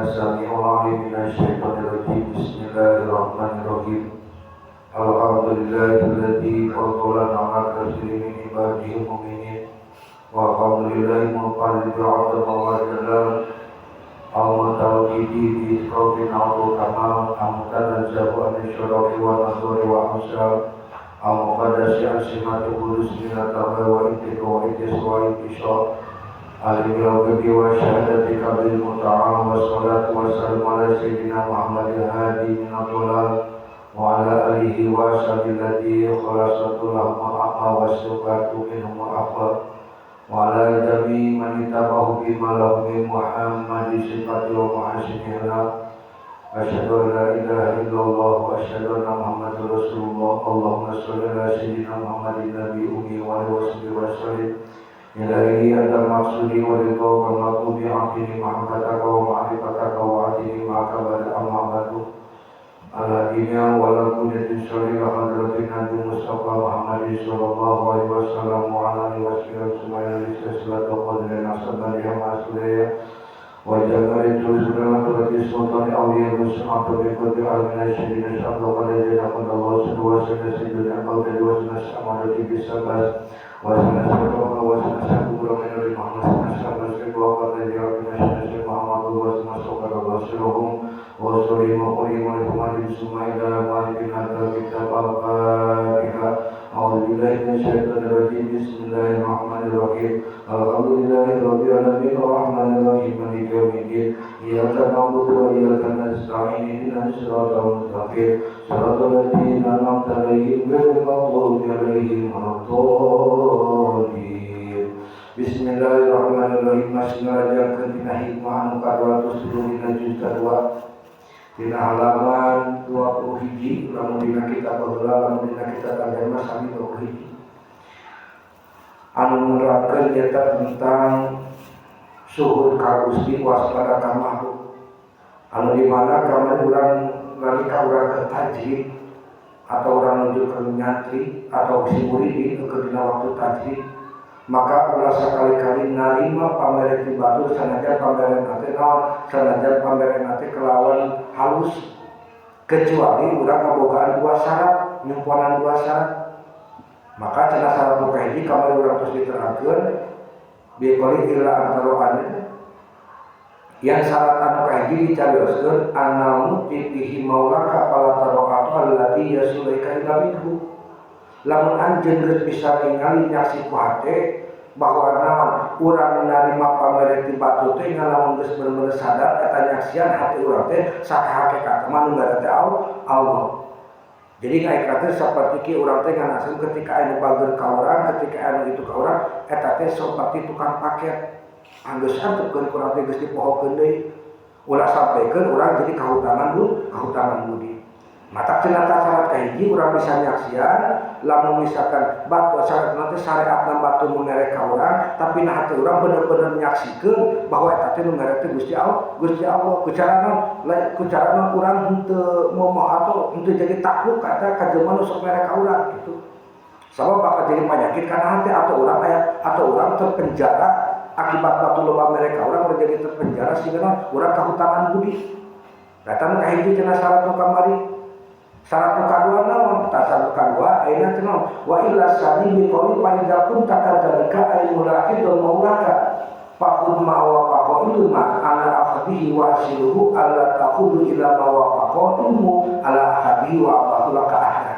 Samiul alim minasyaitonir rajim. Bismillahirrahmanirrahim. Alhamdulillahilladzi faddalana 'ala katsirin min ibadihi mu'minin. Wa alhamdulillahi munfaridil 'azama wa jalal. Al-mutawajjidi bi isqatin 'adu kamal amtanazzahu an syuraki wa nasuri wa amsal. Al-muqaddasi al-simati qudus min at-taqwa wa ittiqa wa ittis wa ittisha. Al-ghaibi wa syahadati kabil muta'al wa salatu wa salam ala sayyidina Muhammadil hadi min ad-dhalal wa ala alihi wa sahbihi alladhi khalasatu lahum al-a'ma wa sukatu minhum al-akhbar wa ala jami man ittabahu bima lahu min Muhammadin sifati wa muhasinihi. Asyhadu an la ilaha illallah wa asyhadu anna Muhammadar Rasulullah. Allahumma shalli ala sayyidina Muhammadin nabi ummi wa alihi wa sahbihi wa sallim. Ilahi anta maqsudi wa ridha wa maqlubi a'tini mahabbataka wa ma'rifataka wa a'tini ma'aka bada al-mahabbatu ala dunya wa la qudratin sholli wa hadratin nabi Mustafa Muhammadin sallallahu alaihi wasallam wa ala alihi wa sahbihi salatu qadri nasabani ya masliya wa jabari tuzuna qadri sultani awliya mus'atu bi qadri al-mina syidina syabda qadri jana qadallahu wa sallam sayyidina qadri wa sallam samadati bisabas wa sallam wa sallam min Muhammad sallallahu alaihi wa sallam wa bismillahirrahmanirrahim. Alhamdulillahirabbil alamin arrahmanir rahim maliki yaumiddin iyyaka na'budu wa iyyaka nasta'in ihdinas siratal mustaqim siratal ladzina an'amta 'alaihim ghairil maghdubi 'alaihim waladdallin. Bismillahirrahmanirrahim. Masih ngarajakeun dina hikmah anu ka-203 dina juz kadua dina halaman 20 hiji lamun dina kitab baheula lamun dina kitab tarjamah sami 20 hiji anu nerangkeun nyata tentang suhud ka Gusti waspada ka makhluk anu di mana kamari urang nalika urang ke tajrid atau urang menuju ke nyantri atau si murid ke dina waktu tajrid maka ulah sakali-kali narima pamere ti batur sanajan pamere teh naon sanajan pamere teh kelawan halus kecuali urang ngabogaan dua syarat nyumponan dua syarat. Maka cenah syarat nu kahiji kamari urang terus diterangkeun biqoli illa antara anu yang syarat anu kahiji dicarioskeun annal mutihi maulaka fala taro'atu allati yasulaika ila minhu. Lamun anjeun geus bisa ningali nyaksi ku hate bahwa naon urang narima pamere ti batu teh lamun geus bener-bener sadar eta nyaksian hati urang teh sakahakekatna mah nu teh Allah. Jadi ngaikratkeun saperti kieu urang teh nganaskeun ketika anu bager ka urang, ketika anu itu ka urang eta teh saperti tukang paket. Anggeus antepkeun ku urang teh geus dipohokeun deui. Ulah sampeukeun urang jadi kahutangan bu, kahutangan budi. Mata cenah syarat kahiji urang bisa nyaksian lamun misalkan batu syarat nanti syariatna batu nu mere ka urang tapi nah hati urang bener-bener nyaksikeun bahwa eta teh nu mere teh Gusti Allah, Gusti Allah ku carana lain ku carana urang henteu momoh atau henteu jadi takluk ka eta ka jelema nu sok mere ka urang gitu. Sabab bakal jadi penyakit kana hati atau urang aya atau urang terpenjara akibat batu loba mere ka urang urang jadi terpenjara sehingga urang kahutangan budi. Datang kahiji cenah syarat nu kamari. Syarat nu kadua naon? Tah syarat nu kadua ayeuna teh naon? Wa illa sani bi qouli fa idza kunta kadzalika ay mulaqidun maulaka faqud ma wafaqa itu ma ala akhdihi wa asiluhu alla taqudu ila ma wafaqa ilmu ala akhdihi wa abahu laka ahda.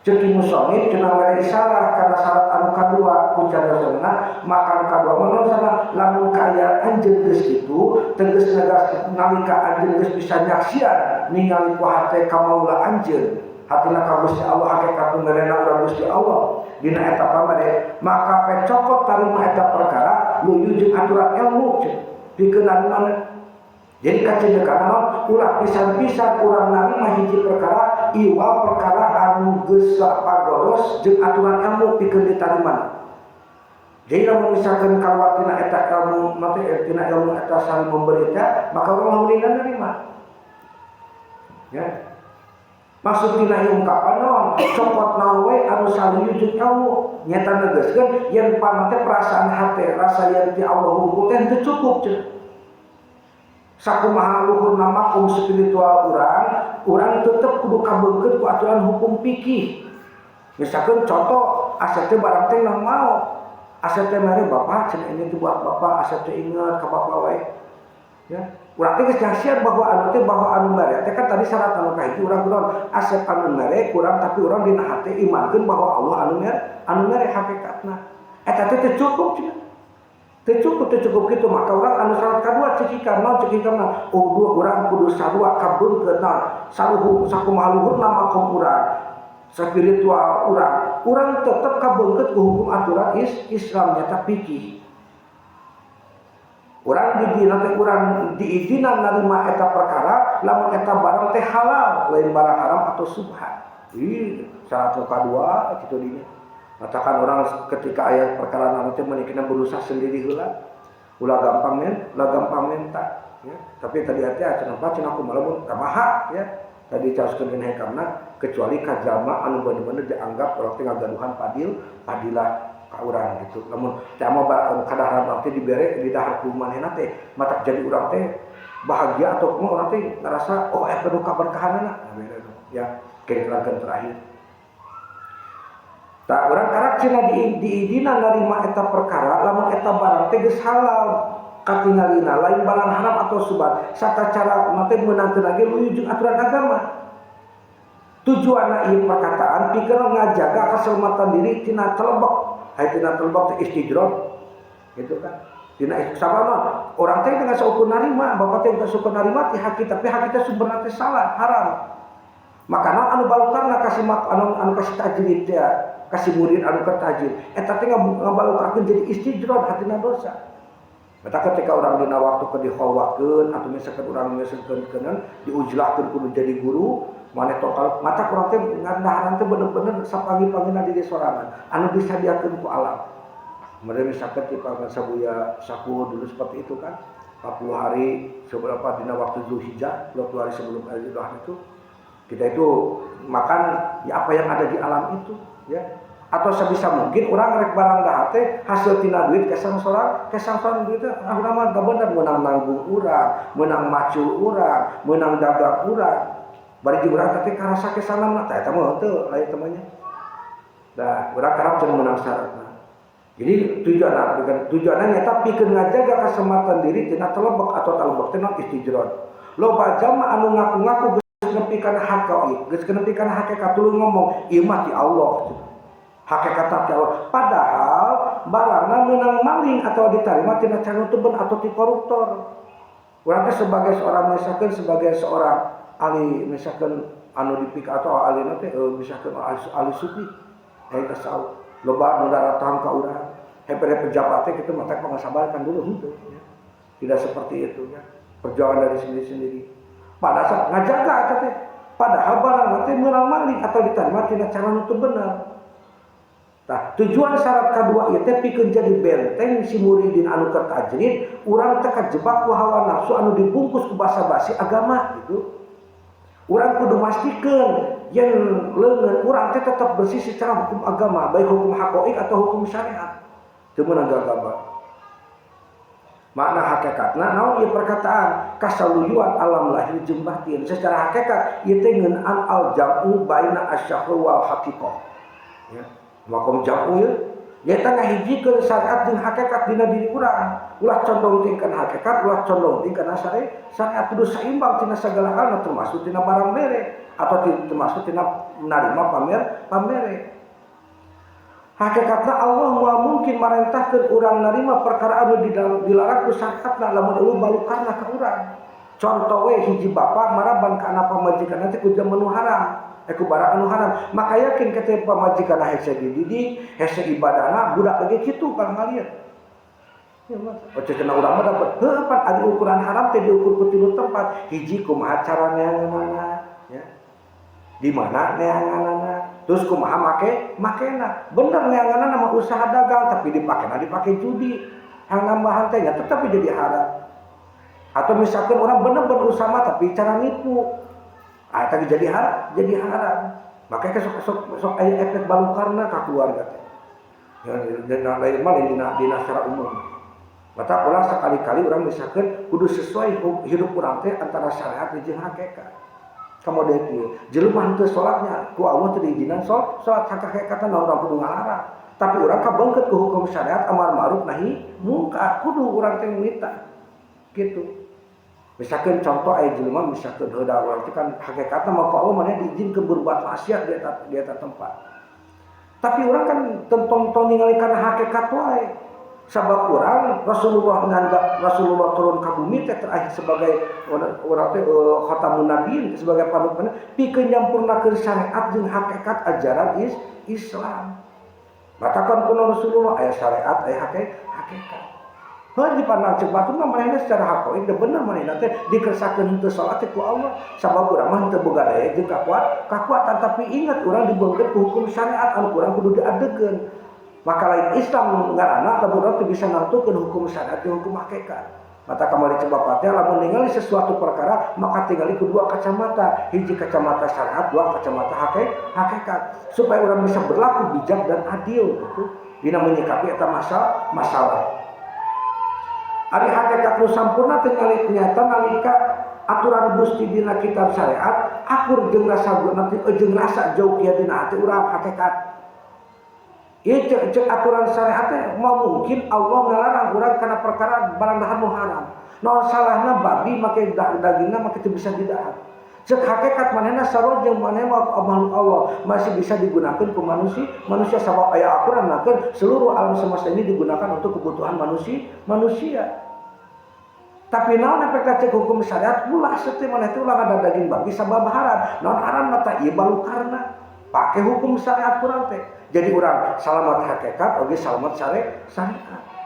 Ceuk musonif cenah mere isyarat kana syarat anu kadua ku carioseunna maka anu kadua mah naon sana lamun kaya anjeun geus kitu tegas negas nalika anjeun geus bisa nyaksian ningali ku hate ka maula anjeun hatina ka Gusti Allah hakikat nu merena urang Gusti Allah dina eta pamere maka pecokot tarima eta perkara luyu jeung aturan ilmu ceuk pikeun narima. Jadi kacendekan naon ulah pisan-pisan urang narima hiji perkara iwa perkara anu geus pagodos jeung aturan ilmu pikeun ditarimana. Jadi lamun misalkan kaluar tina eta ilmu mate tina ilmu eta saling memberi teh maka urang mah narima. Ya. Maksud tina ieu ungkapan naon cokot naon we anu saling jeung ilmu nyata negaskeun yen panate perasaan hate rasa yen ti Allah hungkul teh teu cukup cenah. Sakumaha luhurna makom spiritual urang, urang tetep kudu kabeungkeut ku aturan hukum fikih. Misalkan contoh Asep teh barang teh nang mau. Asep teh mere bapak cenah, ini tuh buat bapak, Asep teh inget ka bapak wae. Ya. Urang teh geus nyasian bahwa anu teh, bahwa anu mere teh kan tadi syarat anu kahiji urang kudu Asep anu mere kurang, tapi urang dina hate imankeun bahwa Allah anu mere, anu mere hakikatna. Eta teh teu cukup cenah. Teu cukup, teu cukup kitu, maka urang anu syarat kadua cekikan naon, cekikan naon? Oh, urang kudu sarua kabeungkeut naon? Saluhur sakumaha luhurna makom urang, spiritual urang, urang tetep kabeungkeut ku hukum aturan Islam, nyata fikih. Urang di dina teh urang diizinan narima eta perkara lamun eta barang teh halal, lain barang haram atau subhat. Ih, syarat kadua kitu dinya. Katakan orang ketika ayat perkara nanti menikah berusaha sendiri heula. Ulah gampang men, ulah gampang minta ya. Tapi tadi hati cenah apa cenah kumaha lamun kamaha ya. Tadi caoskeun dina hekamna kecuali kajama anu bener-bener dianggap urang teh ngagaduhan fadilah ka urang gitu. Lamun teh mah anu kadaharan urang teh dibere di dahar ku manehna teh matak jadi urang teh bahagia atau kumaha, urang teh ngerasa oh penuh kaberkahanana. Nah, beda tuh ya. Kira-kira terakhir. Tak urang karak cenah diizinan narima eta perkara lamun eta barang teh geus halal katingalina, lain barang haram atau subhat, sarta cara mate meunangkeun lagi luyu jeung aturan agama. Tujuanna ieu perkataan pikeun ngajaga keselamatan diri tina telebek. Ai tina telebek teh istidroj gitu kan. Tina sabab orang teh dengan saukur narima, bapak teh dengan saukur narima ti hak kita, tapi hak kita sumberna teh salah, haram. Maka naon anu balukarna kasih mak, anu anu kasih tajrid teh, kasih murid anu keur tajrid eta teh ngabalukarkeun jadi istidroj, hatina dosa. Maka ketika orang dina waktu ke dikholwakeun atau misalkan orang misalkan keunan diujlahkeun kudu jadi guru maneh tokal mata kurang teh ngandaharan teh bener-bener sapangi-pangina diri sorangan anu disadiakeun ku alam. Kemudian misalkan di Pangan Sabuya Sakur dulu seperti itu kan, 40 hari seberapa dina waktu Zulhijjah, 20 hari sebelum Idul Adha itu kita itu makan ya apa yang ada di alam itu ya, atau sebisa mungkin orang rek barang dahar teh hasil tina duit kesang sorang, kesang sorang duit teh. Ah, urang mah gak bener meunang nanggung urang, meunang macul urang, meunang dagang urang, bari jeung urang teh karasa kesana mah teh eta mah henteu lain temannya. Da urang karep cenah meunang syaratna. Jadi tujuan dengan tujuannya nyata pikeun ngajaga keselamatan diri tina telebek atau telebek teh naon, istidroj. Loba jama anu ngaku-ngaku geus nepi kana haqaiq, geus nepi kana hakikat, tuluy ngomong ieu mah ti Allah, hakikat ti Allah, padahal barangna meunang maling atau diterima tina cara teu bener atau ti koruptor. Urang teh sebagai seorang, misalkan sebagai seorang ahli, misalkan anu dipik atau ahli teh misalkan ahli sufi tasawuf, loba nu daratang ka urang hepere pejabat teh kitu, mata pangasabarkan dulu henteu ya. Tidak seperti itu ya, perjuangan dari sendiri-sendiri pada saat ngajaga eta teh, padahal barang teh meunang maling atau diterima tina cara nu teu bener. Tah, tujuan syarat kedua ieu teh pikeun jadi benteng si muridin anu keur tajrid, urang teh kajebak ku hawa nafsu anu dibungkus ku basa-basi agama gitu. Urang kudu mastikeun yen leungeun urang teh tetap bersih secara hukum agama, baik hukum haqaiq atau hukum syariat. Teu meunang gagabah. Makna hakikatna naon ieu perkataan kasaluyuan alam lahir jeung batin. Secara hakikat ieu teh ngeunaan al jam'u baina asyahru wal haqiqah. Ya. Makom jam'u ya nyaeta ngahijikeun syariat jeung hakikat dina diri urang. Ulah condong tingkan hakikat, ulah condong tingkan syariat. Syariat kudu saimbang tina segala hal, termasuk tina barang bere atau termasuk tina menerima pamer pamere. Hakikatna Allah moal mungkin marentahkeun urang narima perkara anu dilarang ku syariatna lamun eueuh balukarna ka urang. Contoh we, hiji bapak maraban ka anak pamajikan teh ku jam nu haram, ku barang anu haram, maka yakin ketika pamajikan hese dididik, hese ibadahna, budak lagi kitu kalau ngalieu ya. Mas, oh, cenah urang mah dapat heuh pan ari ukuran haram teh diukur ku tilu tempat. Hiji, kumaha cara neanganana ya, di mana neanganana, terus kumaha make makena. Bener neanganana mah usaha dagang, tapi dipakena dipake judi yang nambahan teh nya tetap jadi haram. Atau misalkan orang bener-bener usaha mah tapi cara nipu, ah, tadi jadi haram, jadi haram. Makanya sok sok sok aya efek balukarna ka keluarga teh ya, dan lain mah lain dina dina secara umum. Mata ulah sekali-kali urang misalkan kudu sesuai hidup urang teh antara syariat jeung hakikat. Kamu kieu, jelema henteu salatnya ku Allah teu diizinan salat hakikatna naon urang kudu ngalarang. Tapi urang kabeungkeut ku hukum syariat amar ma'ruf nahi mungkar, kudu urang teh nita. Gitu. Misalkan contoh aya jelema misalkan heuda urang teh kan hakikatna mah ku Allah maneh diizinkeun berbuat maksiat di eta tempat. Tapi urang kan tong ningali kana hakikat wae. Sabab urang Rasulullah nganggap Rasulullah turun ka bumi teh terakhir sebagai urang teh khatamun nabiyyin sebagai panutan pikeun nyampurnakeun syariat jeung hakikat ajaran Islam. Matakan kuno Rasulullah aya syariat aya hakikat. Heuh dipandang ceuk batur mah manehna secara hakoik teh bener manehna teh dikersakeun henteu salat teh ku Allah. Sabab urang mah henteu boga daya jeung kakuatan tapi ingat urang dibeungkeut ku hukum syariat anu urang kudu diadegeun. Maka lain Islam ngaranna lamun urang teu bisa nangtukeun hukum syariat jeung hukum hakikat. Mata kamari coba pateh lamun ningali sesuatu perkara maka tingali ku dua kacamata, hiji kacamata syariat, dua kacamata hakikat supaya urang bisa berlaku bijak dan adil gitu dina menyikapi eta masalah. Ari hakikat nu sampurna teh nyata nalika aturan Gusti dina kitab syariat akur jeung rasa nanti jeung rasa jauh kieu dina hati urang hakikat. Ieu cek aturan syariat teh moal mungkin Allah ngalarang urang kana perkara barang dahar nu haram. Naon salahna babi make dagingna make teu bisa didahar. Cek hakikat manehna sarua jeung manehna makhluk Allah masih bisa digunakan ku manusia sabab aya aturan nakeun seluruh alam semesta ini digunakan untuk kebutuhan manusia. Tapi naon efek cek hukum syariat ulah seperti maneh teh ulah ada daging babi sabab haram. Naon haram mata ieu balukarna. Pake hukum syariat kurang teh. Jadi urang salamat hakikat oge salamat syariat.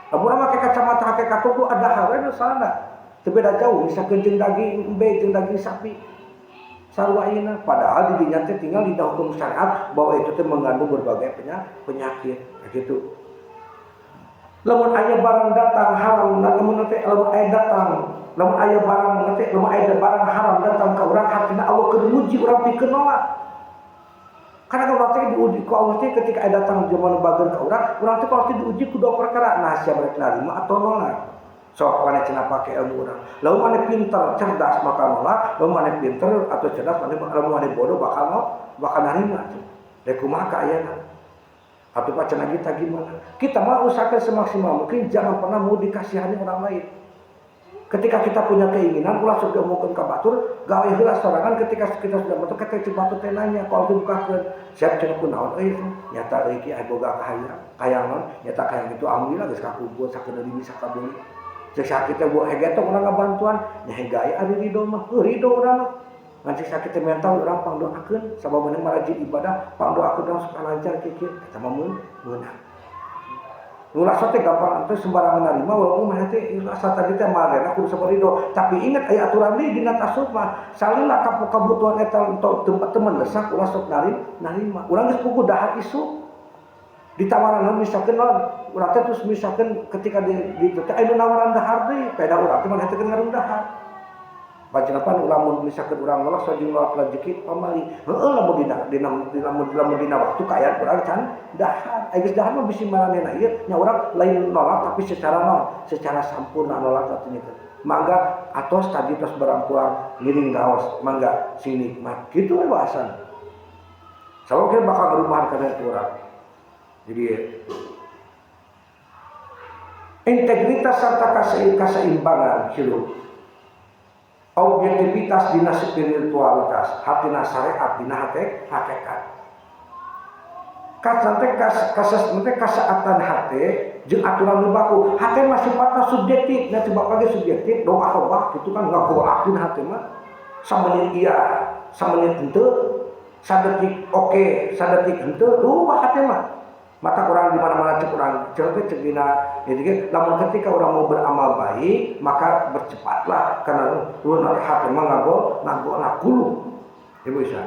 Lamun urang make kacamata hakikat tuh ada hal nu salahna. Teu beda jauh misalkan jeung daging embe jeung daging sapi. Sarua ayeuna padahal di dinya teh tinggal di hukum syariat bahwa itu teh mengandung berbagai penyakit gitu. Lamun aya barang datang haram, lamun teh lamun aya datang, lamun aya barang teh lamun aya barang haram datang ka urang hartina Allah keur muji urang pikeun nolak. Karena kalau urang teh diuji ku Allah teh ketika aya datang jelema nu bager ka urang, urang teh kalau teh diuji ku dua perkara, nah sia mereka narima atau nolak. Sok maneh cenah pake ilmu urang. Lamun maneh pinter, cerdas bakal nolak, lamun maneh pinter atau cerdas maneh lamun maneh bodoh bakal nolak, bakal narima. Rek kumaha kaayana? Atau pak cenah kita gimana? Kita mah usahakan semaksimal mungkin jangan pernah mau dikasihani orang lain. Ketika kita punya keinginan, ulah sok diomongkeun ka batur, gawe heula sorangan ketika kita sudah bentuk ketika cek batur teh nanya, kalau dibukakeun, siap cenah kunaon euy, nyata euy ki aya boga kahayang, kahayang naon? Nyata kahayang itu alhamdulillah geus kakumpul sakedeung bisa kabeuli. Cek sakit teh buah hege teh urang ngabantuan, nya hege aya ari ridho mah, heuh ridho urang mah. Ngan cek sakit teh mental urang pangdoakeun, sabab maneh mah rajin ibadah, pangdoakeun urang supaya lancar kieu-kieu, eta mah meunang. Nu rasa teh gampang teh sembarangan narima walaupun maneh teh rasa tadi teh marena kudu sabar ridho. Tapi ingat aya aturan deui dina tasawuf mah, salila kabutuhan eta untuk tempat teman desak ulah sok narima. Urang geus puguh dahar isuk. Ditawaran misalkan naon, urang teh terus misalkan ketika di teh aya nu nawaran dahar deui, peda urang teh maneh teh ngarung dahar. Pacenapan lamun misalkan urang nolak sajeng nolak rezeki pamali. Heueuh lamun dina waktu kaayaan urang can dahar. Ai geus dahar mah bisi maranehna ieu nya urang lain nolak tapi secara naon? Secara sampurna nolak atuh nya. Mangga atos tadi tos barang kurang ngiring raos, mangga sing nikmat. Kitu we bahasan. Sabab kita bakal ngerubahan kana urang. Jadi integritas serta keseimbangan hidup. Objektivitas dina spiritualitas, hatina syariat dina hakikat. Kasas teh kasaatan hate jeung aturan nu baku. Hate mah sifatna subjektif, nya coba pagi subjektif, doa robah gitu kan ngagolak dina hate mah. Samenit iya, samenit henteu, sadetik oke, sadetik henteu, rubah hate mah. Mata kurang di mana-mana cek urang, cek teh cek dina jadi ge, lamun ketika orang mau beramal baik, maka bercepatlah karena lu nanti hati mah ngagol kulu. Ibu Isa.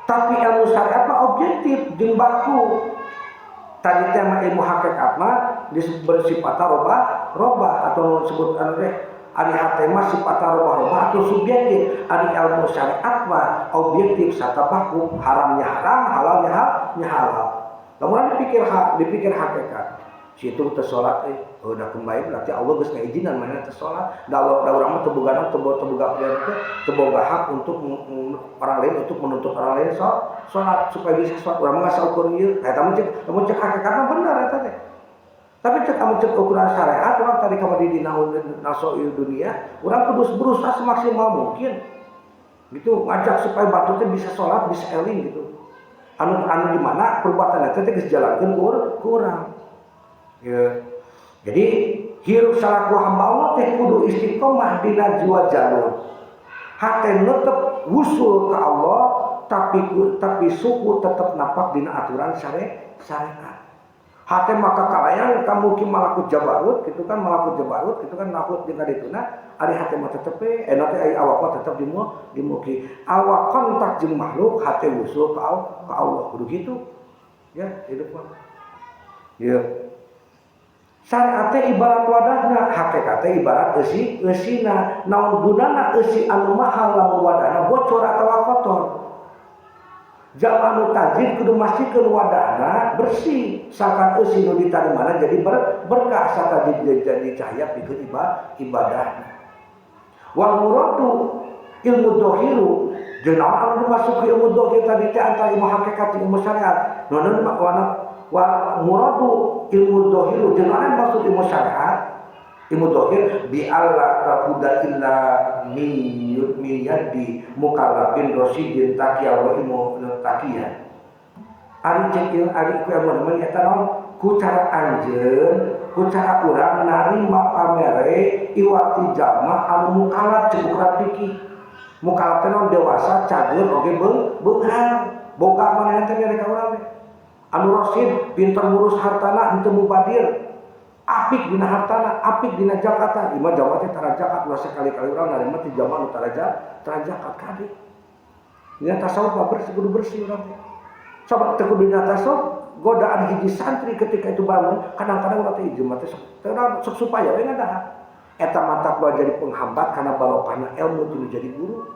Tapi ilmu syariat mah objektif jeung baku. Tadi teh mah ilmu hakikat mah bersifat robah atau disebut anu teh ari hate mah sifat robah-robah atau subjektif. Ari ilmu syariat mah objektif serta baku, haramnya haram, halalnya halal. Lamun dipikir hakikat. Situ teu salat udah kembali berarti Allah geus ngaizinan manehna teu salat. Da urang mah teu boga teu boga hak untuk orang lain untuk menuntut orang lain salat supaya bisa salat. Urang mah saukur ieu. Eta mah cek lamun cek hakikatna bener eta teh. Tapi cek amun cek ukuran syariat urang tadi kamari dina naso dunia, urang kudu berusaha semaksimal mungkin. Gitu ngajak supaya batur teh bisa salat, bisa eling gitu. Anu anu di mana perbuatan eta teh geus jalankeun ku urang. Ya. Jadi hirup salaku hamba Allah teh kudu istiqomah dina dua jalur. Hate tetep wusul ke Allah tapi suku tetep napak dina aturan syariat. Hate maka kalayang kamu ki malakut jabarut gitu kan, malakut jabarut gitu kan, nakut jeung kadituna ari hate mah tetep we teh ari awak mah tetep dimuki. Awak kontak jeung makhluk, hate wusul ke Allah kudu gitu. Ya, hidup mah. Ya. Syariat teh ibarat wadahna, hakikat teh ibarat eusi eusina. Naon gunana eusi anu mahal lamun wadahna bocor atawa kotor? Jalma anu tajid kudu mastikeun wadahna bersih, sangkan eusi nu ditarimana jadi berkah sarta jadi cahaya pikeun ibadahna. Wal muradu ilmu dohiru jeung naon anu dimasuk ilmu dohir tadi teh antara ilmu hakikat jeung ilmu syariat. Naon wa muradu ilmu dohiru jeung naon maksud ilmu syariat? Ilmu dohir bi alla tahuda illa miyadi mukallafin rosidin taqiya wa ilmu taqiya. Ari cek ieu ari ku ilmu mah eta naon? Ku cara anjeun, ku cara urang narima pamere iwati jalma anu mukallaf cek ukuran fikih. Mukallaf teh naon? Dewasa, cager oge beunghar. Boga manehna teh mere ka urang teh. Anu rosid, pinter ngurus hartana, henteu mubadir. Apik dina hartana, apik dina zakatna. Ieu mah jalma teh tara zakat, ulah sekali-kali urang narima ti jalma anu tara zakat kade. Dina tasawuf mah bersih, kudu bersih urang teh. Coba teu kudu dina tasawuf, godaan hiji santri ketika itu bangun, kadang-kadang urang teh jelema teh sok supaya we ngadahar. Eta mata kuat jadi penghambat karena barokahna ilmu teu jadi guru.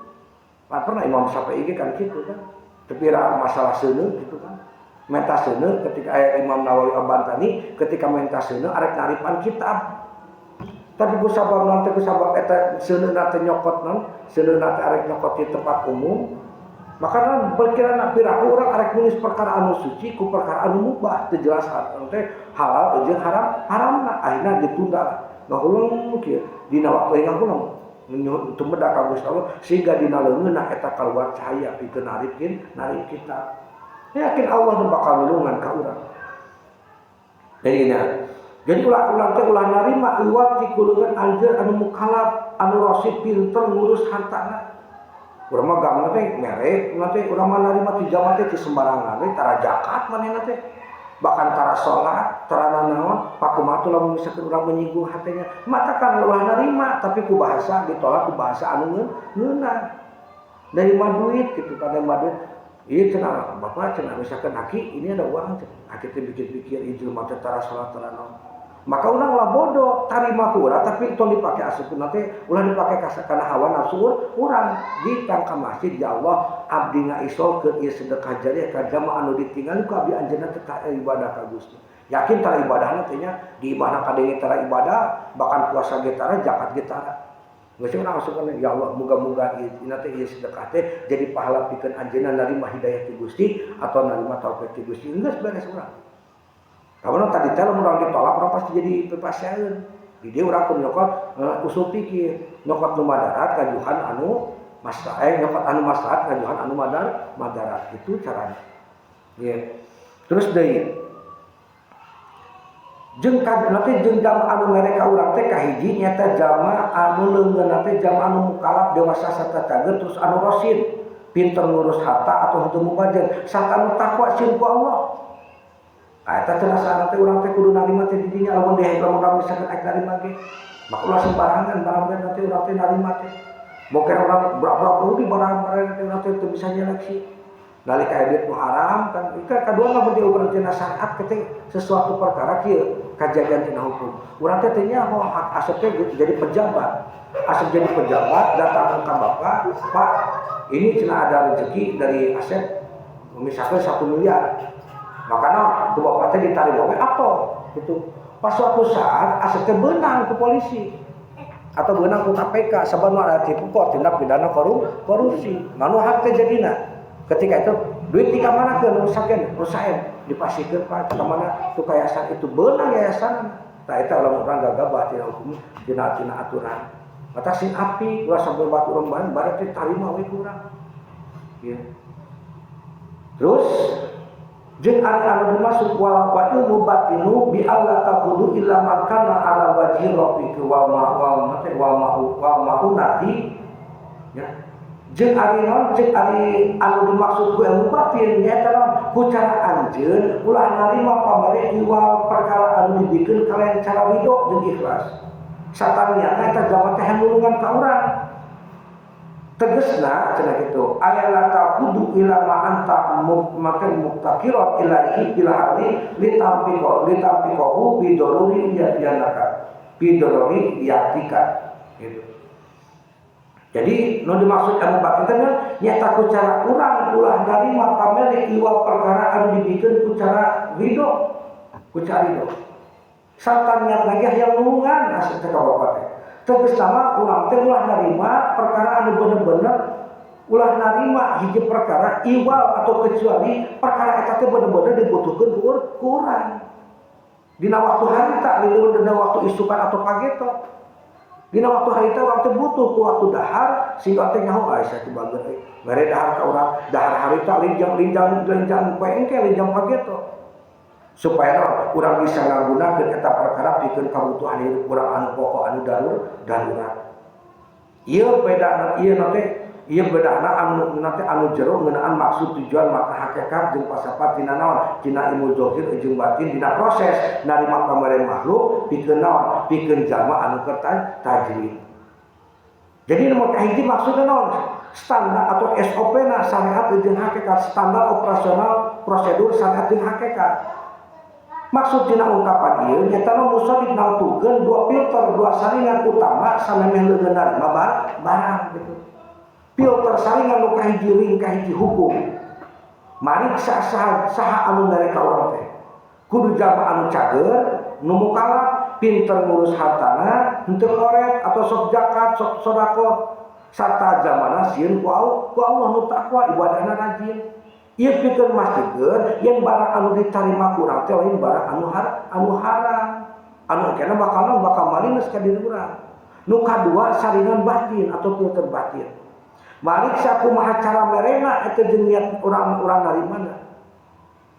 Pan pernah Imam Syafi'i ge kan kitu kan. Tapi masalah seuneu gitu kan. Menta seuneu ketika aya Imam Nawawi Abantani ketika menta seuneu arek naripan kitab. Tapi ku sabab nanti ku sabab eta seuneu teh nyokot non, seuneu teh arek nyokot di tempat umum. Maka non berkira piraku urang arek nulis perkara anu suci ku perkara anu mubah teu jelas teh halal jeung haram, haramna akhirna ditunda lah. Ngahuleng kieu dina waktu ngahuleng tumeda ka Gusti Allah sehingga dina leungeunna eta kaluar cahaya pikeun naripkeun narip kitab. Yakin Allah nu bakal nulungan ka urang. Jadi nya. Jadi ulah-ulah teh ulah narima liwat ti kuleungeun anjeun anu mukallaf, anu rosid pinter ngurus hartana. Urang mah gangna teh mere, urang teh urang mah narima ti jalma teh ti sembarangan we tara zakat manehna teh. Bahkan tara salat, tara nanaon, pakumaha tuh lamun misalkan urang menyinggung hatenya. Mata kan ulah narima tapi ku bahasa ditolak ku bahasa anu ngeunah. Nerima duit gitu kan, nerima duit. Iya cenah bapak cenah misalkan aki ini ada uang cenah. Aki teh pikir-pikir ieu jelema teh tara salat tara naon. Maka urang ulah bodoh tarima ku urang tapi tong dipake asupkeun teh ulah dipake kana hawa nafsu urang ditang ka masjid ya Allah abdi ngaisolkeun ieu sedekah jariah ka jamaah anu ditinggali ku abdi anjeunna teh ibadah ka Gusti. Yakin tara ibadahna teh nya di imahna kadenge tara ibadah bahkan puasa ge tara zakat ge tara. Geus urang asupkeun ya Allah muga-muga ieu teh ieu sedekah teh jadi pahala pikeun anjeunna narima hidayah ti Gusti atau narima taufik ti Gusti. Geus beres urang. Karena tadi teh lamun urang ditolak urang pasti jadi pepaseun. Di dieu urang kudu nyokot usul pikir, nyokot nu madarat kajuhan anu maslahat, nyokot anu maslahat kajuhan anu madarat. Itu caranya. Ya. Terus deui jeung nanti jeung jama anu mere ka urang teh kahiji nyaeta jama anu leungeunna teh jama anu mukallaf dewasa sarta cager terus anu rosid pinter ngurus harta atau henteu mubazir sarta anu takwa sieun ku Allah. Ah eta cenah sana teh urang teh kudu narima teh di dinya lamun deui lamun urang misalkan arek narima ge maka ulah sembarangan barang teh nanti urang teh narima teh boker urang berapa-berapa di barang-barang teh urang teh teu bisa nyeleksi. Nalika aya duit nu haram kan kadua mah mun diukur tina syariat teh sesuatu perkara kieu kajadian tina hukum. Urang teh teu nyaho hak asup teh jadi pejabat. Asup jadi pejabat datang ka bapak, Pak, ini cenah ada rezeki dari Asep misalkan 1 miliar. Makana ku bapak teh ditarik we atau gitu. Pas suatu saat asup teh beunang ku polisi atau beunang ku KPK sabab nu ada tipikor tindak pidana korupsi. Manu hak teh jadina. Ketika itu duit di mana ke rusakeun, rusakeun dipasikeun Pak ka mana tu yayasan itu beunang yayasan. Tah eta lamun urang gagabah tina hukum tina aturan. Mata sing api ulah sampai batu urang bareng bare teh tarima we ku urang. Ya. Terus jeung ari anu dimasuk wal ilmu batinu bi alla taqudu illa ma kana ala wajhi rabbika wa ma wa ma wa ma wa maunati ya. Jeung ari naon jeung ari anu dimaksud ku ilmu batin nyaeta naon ku cara anjeun ulah narima pamere iwal perkara anu dibikeun kalayan cara ridho jeung ikhlas. Sataniana eta jalma teh nulungan ka urang. Tegesna cenah kitu aya la taqudu ila ma anta mukmatin muktakirat ilaihi bil hali litampiko litampikohu bi daruri ya yanaka bi daruri yatika gitu. Jadi nu dimaksud ilmu batin teh nyaeta ku cara urang ulah narima pamere iwal perkara anu dibikeun ku cara ridho ku cara ridho. Sarta niat lagi hayang nulungan asup teh ka bapak teh. Tegas sama urang teh ulah narima perkara anu bener-bener ulah narima hiji perkara iwal atau kecuali perkara eta teh bener-bener dibutuhkeun ku urang. Dina waktu harita leuweung dina waktu isukan atau pageto. Dina waktu harita urang teh butuh ku waktu dahar sehingga teh nyaho Aisyah teh bager euy. Mere dahar ka urang dahar harita linjang-linjang linjang poe engke linjang pageto. Supaya naon urang bisa ngagunakeun eta perkara pikeun kabutuhan hidup urang anu pokok anu darurat. Ieu bedana ieu nate ieu bedana anu nate anu jero ngeunaan maksud tujuan maka hakikat jeung pasapat tina naon tina ilmu zahir jeung batin dina proses narima pamere makhluk pikeun naon pikeun jalma anu keur tajrid. Jadi nomor kahiji maksudna naon standar atau SOP na syariat jeung hakikat standar operasional prosedur syariat jeung hakikat. Maksud dina ungkapan ieu nyata nu musonif nangtukeun dua filter dua saringan utama samemeh leungeun narima barang gitu. Filter saringan nu kahiji ring kahiji hukum. Mariksa saha anu mere ka urang teh. Kudu jalma anu cager, nu mukalaf, pinter ngurus hartana, henteu ngoret atau sok zakat, sok sedekah sarta jalmana sieun ku Allah nu takwa ibadahna rajin. Ieu pikeun mastikeun yen barang anu ditarima ku urang teh lain barang anu haram. Anu engkena bakal malinges ka diri urang. Nu kadua saringan batin atau filter batin. Mariksa kumaha cara merena eta jeung niat urang-urang narimana.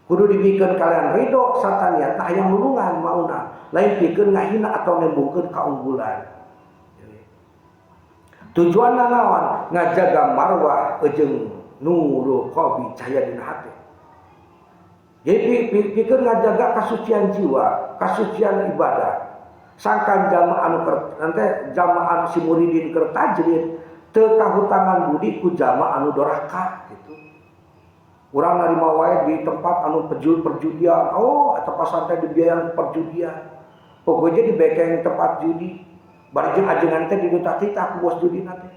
Kudu dibikeun kalian ridho sarta niat hayang nulungan mauna, lain pikeun ngahina atau nembungkeun kaunggulan. Tujuanna naon? Ngajaga marwah jeung nurul qalbi cahaya dina hati. Jadi pikeun ngajaga kasucian jiwa, kasucian ibadah. Sangkan jamaah anu nanti jamaah anu si muridin keur tajrid teu kahutangan budi ku jamaah anu doraka gitu. Urang narima wae di tempat anu perjudian, oh atau pasar teh dibiayaan perjudian. Pokoknya di bekeng tempat judi. Bari jeung ajengan teh diduta-tita ku bos judi teh.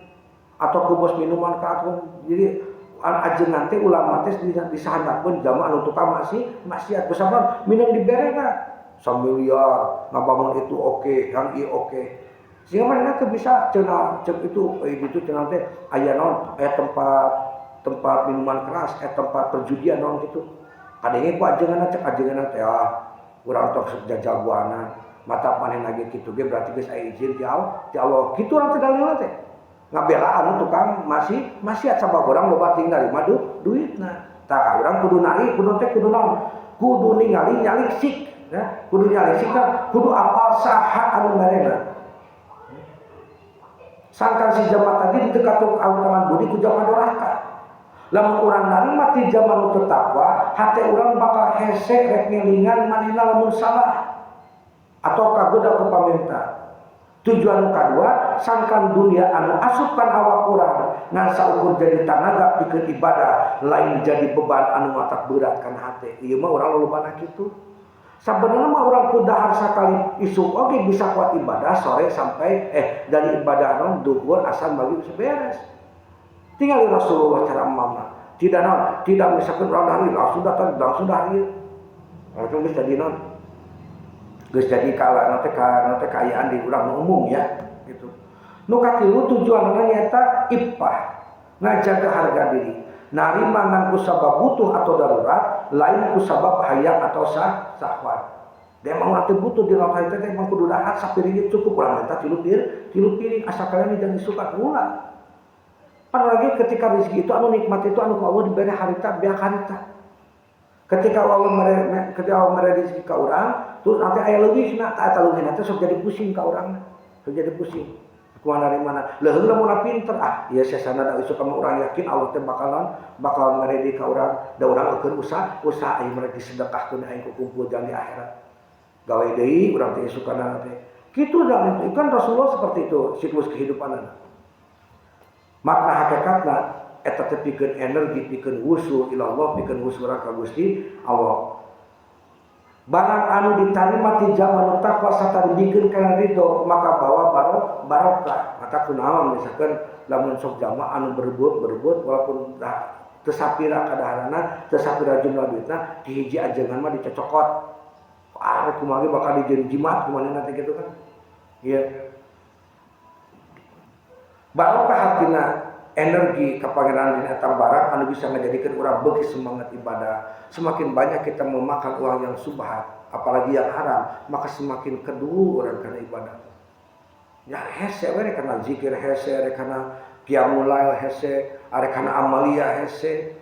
Atau ku bos minuman ka atau jadi ajengan teh ulama teh disahandakeun jamaah anu tukang maksiat kusabab minum diberena sambiliar ngabangun itu oke, yang ieu oke. Sehingga mana teh bisa cenah cek itu gitu cenah teh aya naon aya tempat minuman keras, aya tempat perjudian naon gitu. Kadenge ku ajenganna cek ajenganna teh ah urang tok sok jajagoanan mata panen lagi kitu ge berarti geus aya izin ti Allah. Kitu urang teh dalilna teh. Ngabelaan tukang masih maksiat sabab urang loba ting narima duitna. Tah urang kudu nari kudu teh kudu naon? Kudu ningali nyaliksik ya, kudu nyaliksik kan kudu apal saha anu merena. Sangkan si jamaah tadi teu katuk tangan budi ku jamaah doraka. Lamun urang narima ti jamaah nu teu takwa, hate urang bakal hese rek ngelingan manehna lamun salah atau kagoda ku pamenta. Tujuan kadua sangkan dunia anu asupkan awak urang ngan saukur jadi tanaga pikeun ibadah lain jadi beban anu matak berat kana hate. Ieu mah urang lolobana kitu. Sabenerna mah urang ku dahar sakali isuk oge bisa kuat ibadah sore sampai dari ibadah non duhur asar maghrib bisa beres. Tinggal Rasulullah cara mama. Tidak non, tidak misalkan urang dahar langsung datang langsung dahar. Walaupun geus jadi non, geus jadi kala nanti ka nanti kaayaan di urang umum ya gitu. Nu katilu tujuanna nyaeta iffah, ngajaga harga diri. Narima ngan ku sabab butuh atau darurat, lain ku sabab hayang atau sahwat. Dia emang urang teh butuh di laut teh emang kudu dahar sapiring cukup, urang minta 3 piring, 3 piring asa kalian jangan disuka ulah. Pan lagi ketika rezeki itu anu nikmat itu anu ku Allah diberi harita biak harita. Ketika Allah mere rezeki ka urang, terus nanti aya leuwihna, eta leuwihna teh sok jadi pusing ka urang. Sok jadi pusing. Kumaha dari mana? Leuheung lamun pinter, ah ieu sesana da isuk ka urang yakin Allah teh bakalan bakal mere deui ka urang, da urang eukeun usaha, usaha aing mere disedekahkeun aing ku kumpul jang di akhirat. Gawe deui urang teh isukana teh. Kitu dan itu kan Rasulullah seperti itu siklus kehidupan. Makna hakikatna eta teh pikeun energi, pikeun wusul ilallah, pikeun wusul ka Gusti Allah. Barang anu ditarima ti jalma nu takwa sarta dibikeun kana ridho maka bawa barokah. Maka kunaon misalkan lamun sok jalma anu berebut berebut walaupun teu sapira kadaharana, teu sapira jumlah duitna, di hiji ajengan mah dicocokot. Ah, kumaha ge bakal dijieun jimat kumaha nanti gitu kan. Iya. Barokah hartina energi kapangeran dina eta barang anu bisa ngajadikeun urang beuki semangat ibadah. Semakin banyak kita memakan uang yang subhat, apalagi yang haram, maka semakin kedu urang kana ibadah. Ya hese we kana zikir hese, rek kana qiyamul lail hese, arek kana amalia hese,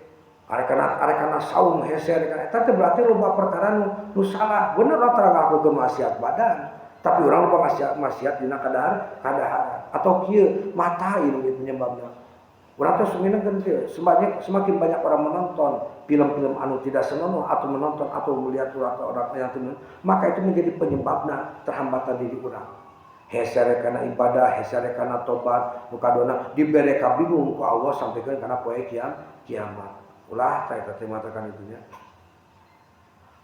arek kana saum hese, arek kana eta teh berarti loba perkara nu salah. Bener tara ngalakukeun maksiat badan, tapi urang lupa maksiat maksiat dina kadaharan atau kieu mata ini penyebabnya. Urang teh sungguhna kan kieu, semakin banyak orang menonton film-film anu tidak senonoh atau menonton atau melihat orang yang tidak, maka itu menjadi penyebabna terhambatan diri urang. Hese kana ibadah, hese kana tobat, nu kadona dibere kabingung ku Allah sampaikan kana poe kiamat. Ulah tah eta teh matakan itu nya.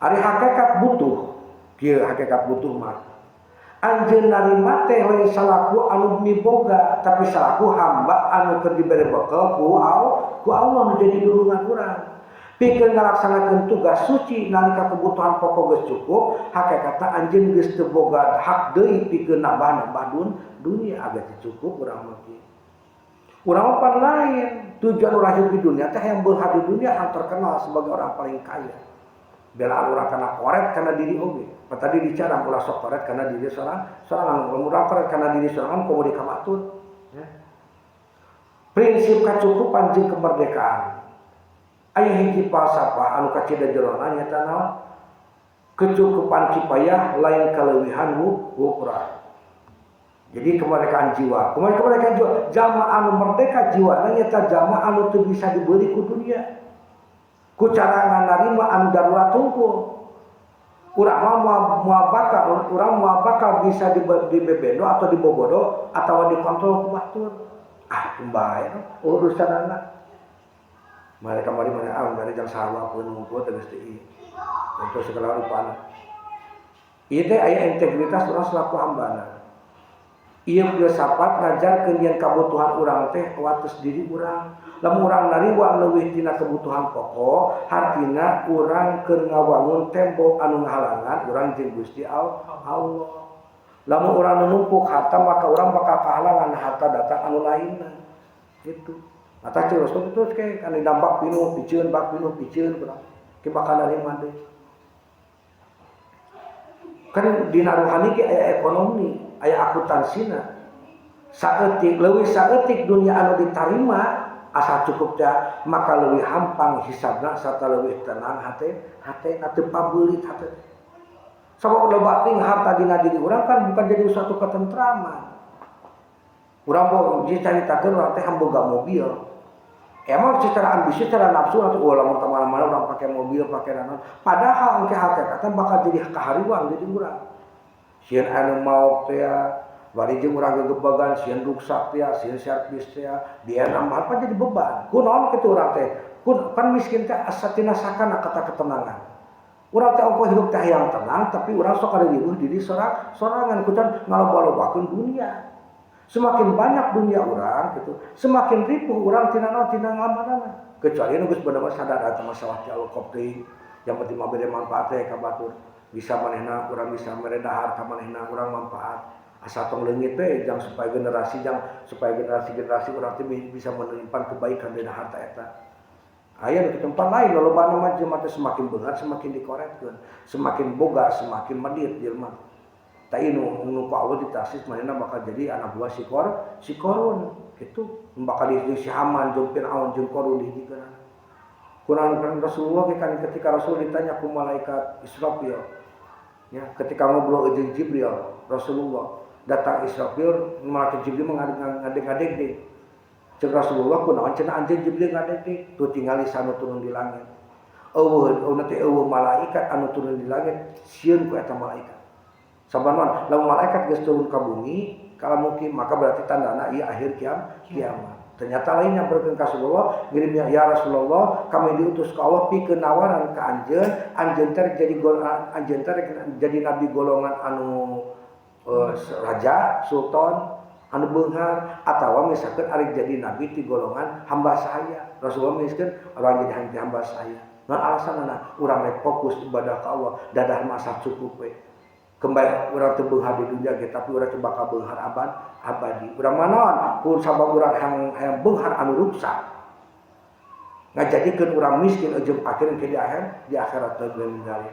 Ari hakikat butuh, kieu hakikat butuh mah. Anjeun narima teh lain salaku anu miboga, tapi salaku hamba anu keur dibere bekel ku Allah nu jadi dulungan urang. Pikeun ngalaksanakeun tugas suci nalika kebutuhan pokok geus cukup, hakikatna anjeun geus teu boga hak deui pikeun nambah-nambah dunia agak teu cukup urang mah kieu. Urang mah pan lain, tujuan urang hidup di dunia teh yang beunghar di dunia yang terkenal sebagai orang paling kaya. Belaan urang kana koret kana diri oge. Pan tadi dicarang ulah sok koret kana diri sorangan, lamun urang koret kana diri sorangan komo di ka batur. Ya. Prinsip kacukupan jeung kemerdekaan. Aya hiji falsafah anu kacida jerona nyaeta naon? Kecukupan kifayah lain kaleuwihan wukrah. Jadi kemerdekaan jiwa, kemerdekaan jiwa, jalma anu merdeka jiwa nyaeta jalma anu teu bisa dibeli ku dunia. Ku cara nganarima anu darurat tungkul. Urang mah moal bakal, urang moal bakal bisa dibebendo atau dibobodo atau dikontrol ku batur. Ah, bae urusan anak. Mereka mari mana ah mereka jang sawah pun ngumpul tegas teh. Untuk segala rupana. Ieu teh aya integritas urang selaku hambana. Ieu filsafat ngajarkeun yen kabutuhan urang teh wates diri urang. Lamun urang narima leuwih tina kebutuhan pokok, hartina urang keur ngawangun tembok anu ngahalangan urang jeung Gusti Allah. Lamun urang numpuk harta maka urang bakal kahalangan harta datang anu lainna. Gitu. Mata terus terus kayak kan dampak pinuh piceun bak pinuh piceun urang. Ke bakal narima deui. Kan dina rohani ge aya ekonomi, aya akuntansina. Saeutik leuwih saeutik dunia anu ditarima asal cukup teh maka leuwih hampang hisabna sarta leuwih tenang hate hate teu pabeulit hate. Sabab loba teuing harta dina diri urang kan bukan jadi suatu ketentraman. Urang mau dicaritakeun urang teh boga mobil. Emang secara ambisi, secara nafsu atau oh, lamun kemana-mana urang pakai mobil, pakai naon. Padahal engke hakikatna bakal jadi kahariwang jadi urang. Sieun anu maok teh bari jeung urang gegebagan, sieun ruksak teh, sieun servis teh, dia nambah apa jadi beban. Kunaon kitu urang teh? Kun kan miskin teh asa tina sakana kata ketenangan. Urang teh ongkoh hidup teh hayang tenang, tapi urang sok ada riweuh diri sorangan kucan ngaloba-lobakeun dunia. Semakin banyak dunia orang gitu, semakin ripuh orang tina naon tina ngamarana. Kecuali nu geus bener sadar eta masalah ti Allah teuing. Yang penting mah bere manfaat teh ka batur. Bisa manehna urang bisa mere dahar ka manehna urang manfaat. Asa tong leungit teh jang supaya generasi jang supaya generasi-generasi urang teh bisa menyimpan kebaikan dina harta eta. Aya di tempat lain lolobana mah jelema teh semakin beunghar semakin dikoretkeun, semakin boga semakin medit jelema. Ta ieu nu ku Allah ditasis manehna bakal jadi anak buah si Korun gitu. Bakal di si Haman jeung Firaun jeung Korun dihijikeun. Kurang Rasulullah kan ketika Rasul ditanya ku malaikat Israfil ya, ketika ngobrol jeung Jibril, Rasulullah datang Israfil, malaikat Jibril mengadeg-ngadeg deh. Cek Rasulullah kunaon cenah anjeun Jibril ngadeg tuh tingali sanu turun di langit. Eueuh teh eueuh malaikat anu turun di langit sieun ku eta malaikat. Saban lamun malaikat geus turun ka bumi kalau mungkin maka berarti tandana ieu akhir kiamat. Ternyata lainnya berkeun ka Rasulullah ngirimnya ya Rasulullah kami diutus ke Allah pikeun nawaran ka anjeun, anjeun teh jadi anjeun teh jadi nabi golongan anu raja, sultan anu beunghar atawa misalkan arek jadi nabi ti golongan hamba sahaya. Rasulullah miskeun urang jadi hamba sahaya. Naon alasanna? Urang rek fokus ibadah ka Allah, dadah masa cukup we. Kembali urang teu beunghar di dunia ge tapi urang teu bakal beunghar abadi. Urang manaon pun sabab urang hayang beunghar anu ruksak. Ngajadikeun urang miskin jeung fakir ke di akhir di akhirat teu meninggal.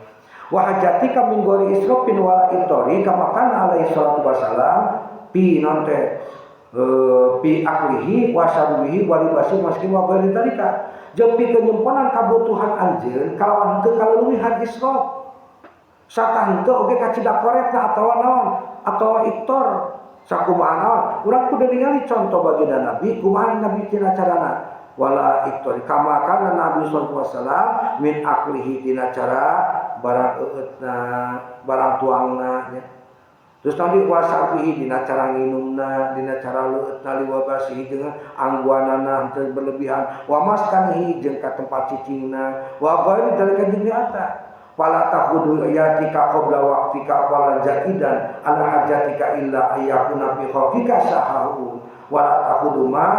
Wa hajatika min ghairi israfin wala itori kama kana alaihi salatu wasalam pi nonte pi aklihi wa syarbihi wa libasi maskin wa ghairi dzalika. Jeung pikeun nyemponan kabutuhan anjeun kalawan henteu kaleuwihan israf. Sarta henteu oge kacida koretna atawa naon atawa iktor sakumaha naon urang kudu ningali contoh baginda Nabi kumaha Nabi tina carana wala iktor kama kana Nabi sallallahu alaihi wasallam min aklihi tina cara barang eueutna barang tuangna nya. Terus nanti wasabihi dina cara nginumna dina cara leueutna liwabasihi jeung angguanana henteu berlebihan wa maskanihi jeung ka tempat cicingna wa ghairi dzalika jeung eta. Fala tahudu ayatika qabla waqtika wala ja'idan ala hajatika illa ayyakuna fi khafika sahahu wala tahudu ma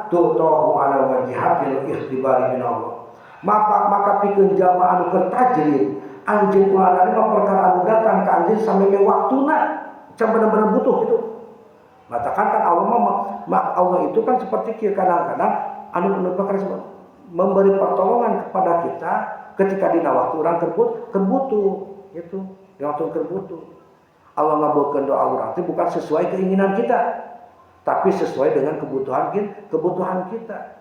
tu'tahu ala wajhatil ikhtibari min Allah. Maka pikeun jalma anu keur tajrid anjeun ulah narima perkara anu datang ka anjeun sameme waktuna can bener-bener butuh gitu. Matakan kan Allah mah Allah itu kan seperti kieu kadang-kadang anu perkara memberi pertolongan kepada kita ketika dina waktu orang kerbutuh gitu, di waktu kerbutuh. Allah ngabulkeun doa urang itu bukan sesuai keinginan kita, tapi sesuai dengan kebutuhan kita.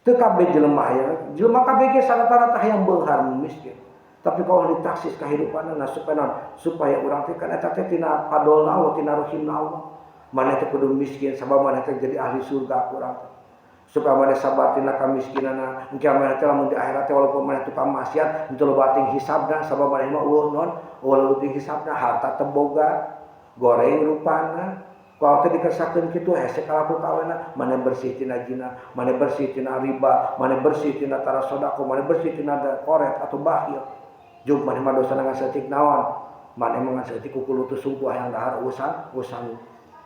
Teu kabeh jelema aya, jelema kabeh ge rata-rata hayang beunghar miskin. Tapi kalau ditaksis kahirupanna supaya urang teh kan eta teh tina padolna Allah, tina rahimna Allah. Maneh teh kudu miskin sabab maneh teh jadi ahli surga urang teh. Supaya maneh sabar tina kamiskinana, engke maneh teh lamun di akhirat teh walaupun maneh tukang maksiat henteu loba ting hisabna sabab maneh mah eueuh non, eueuh ting hisabna harta teu boga, goreng rupana. Kalau teh dikersakeun kitu hese kalaku kawena, maneh bersih tina zina, maneh bersih tina riba, maneh bersih tina tara sedekah, maneh bersih tina koret atau bakhil. Juk maneh mah dosana ngan saeutik naon? Maneh mah ngan saeutik kukulutus sungguh hayang dahar usan.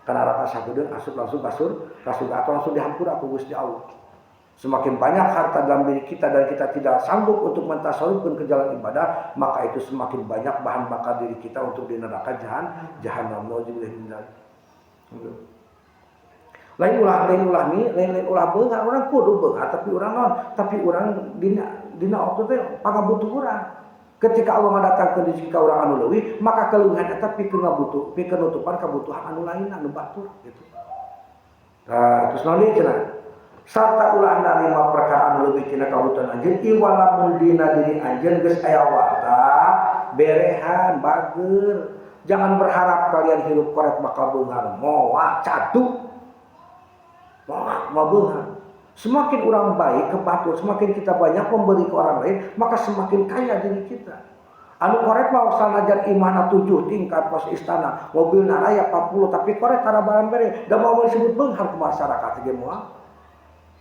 Karena raka sakudeun asup langsung kasur, kasurga atau langsung dihampura ku Gusti Allah. Semakin banyak harta dalam diri kita dan kita tidak sanggup untuk mentasarufkan ke jalan ibadah, maka itu semakin banyak bahan bakar diri kita untuk di neraka jahanam. Nauzubillah min dzalik. Lain ulah mi, lain ulah beunghar, urang kudu beunghar tapi urang naon? Tapi urang dina waktu teh pangabutuh urang. Ketika Allah ngadatangkeun rezeki ka urang anu leuwih, maka keleuwihan eta pikeun ngabutuh, pikeun nutupan kabutuhan anu lain anu batur gitu. Nah, terus naon deui cenah? Sarta ulah narima perkara anu leuwih tina kabutuhan anjeun, iwala mun dina diri anjeun geus aya warta, berehan, bager. Jangan berharap kalian hirup koret bakal beunghar, moal cadu. Moal beunghar. Semakin orang baik ke batur, semakin kita banyak memberi ke orang lain, maka semakin kaya diri kita. Anu koret mah sanajan imahna 7 tingkat kos istana, mobil raya 40, tapi koret tara barang bere, da mau disebut beunghar ke masyarakat ge moal.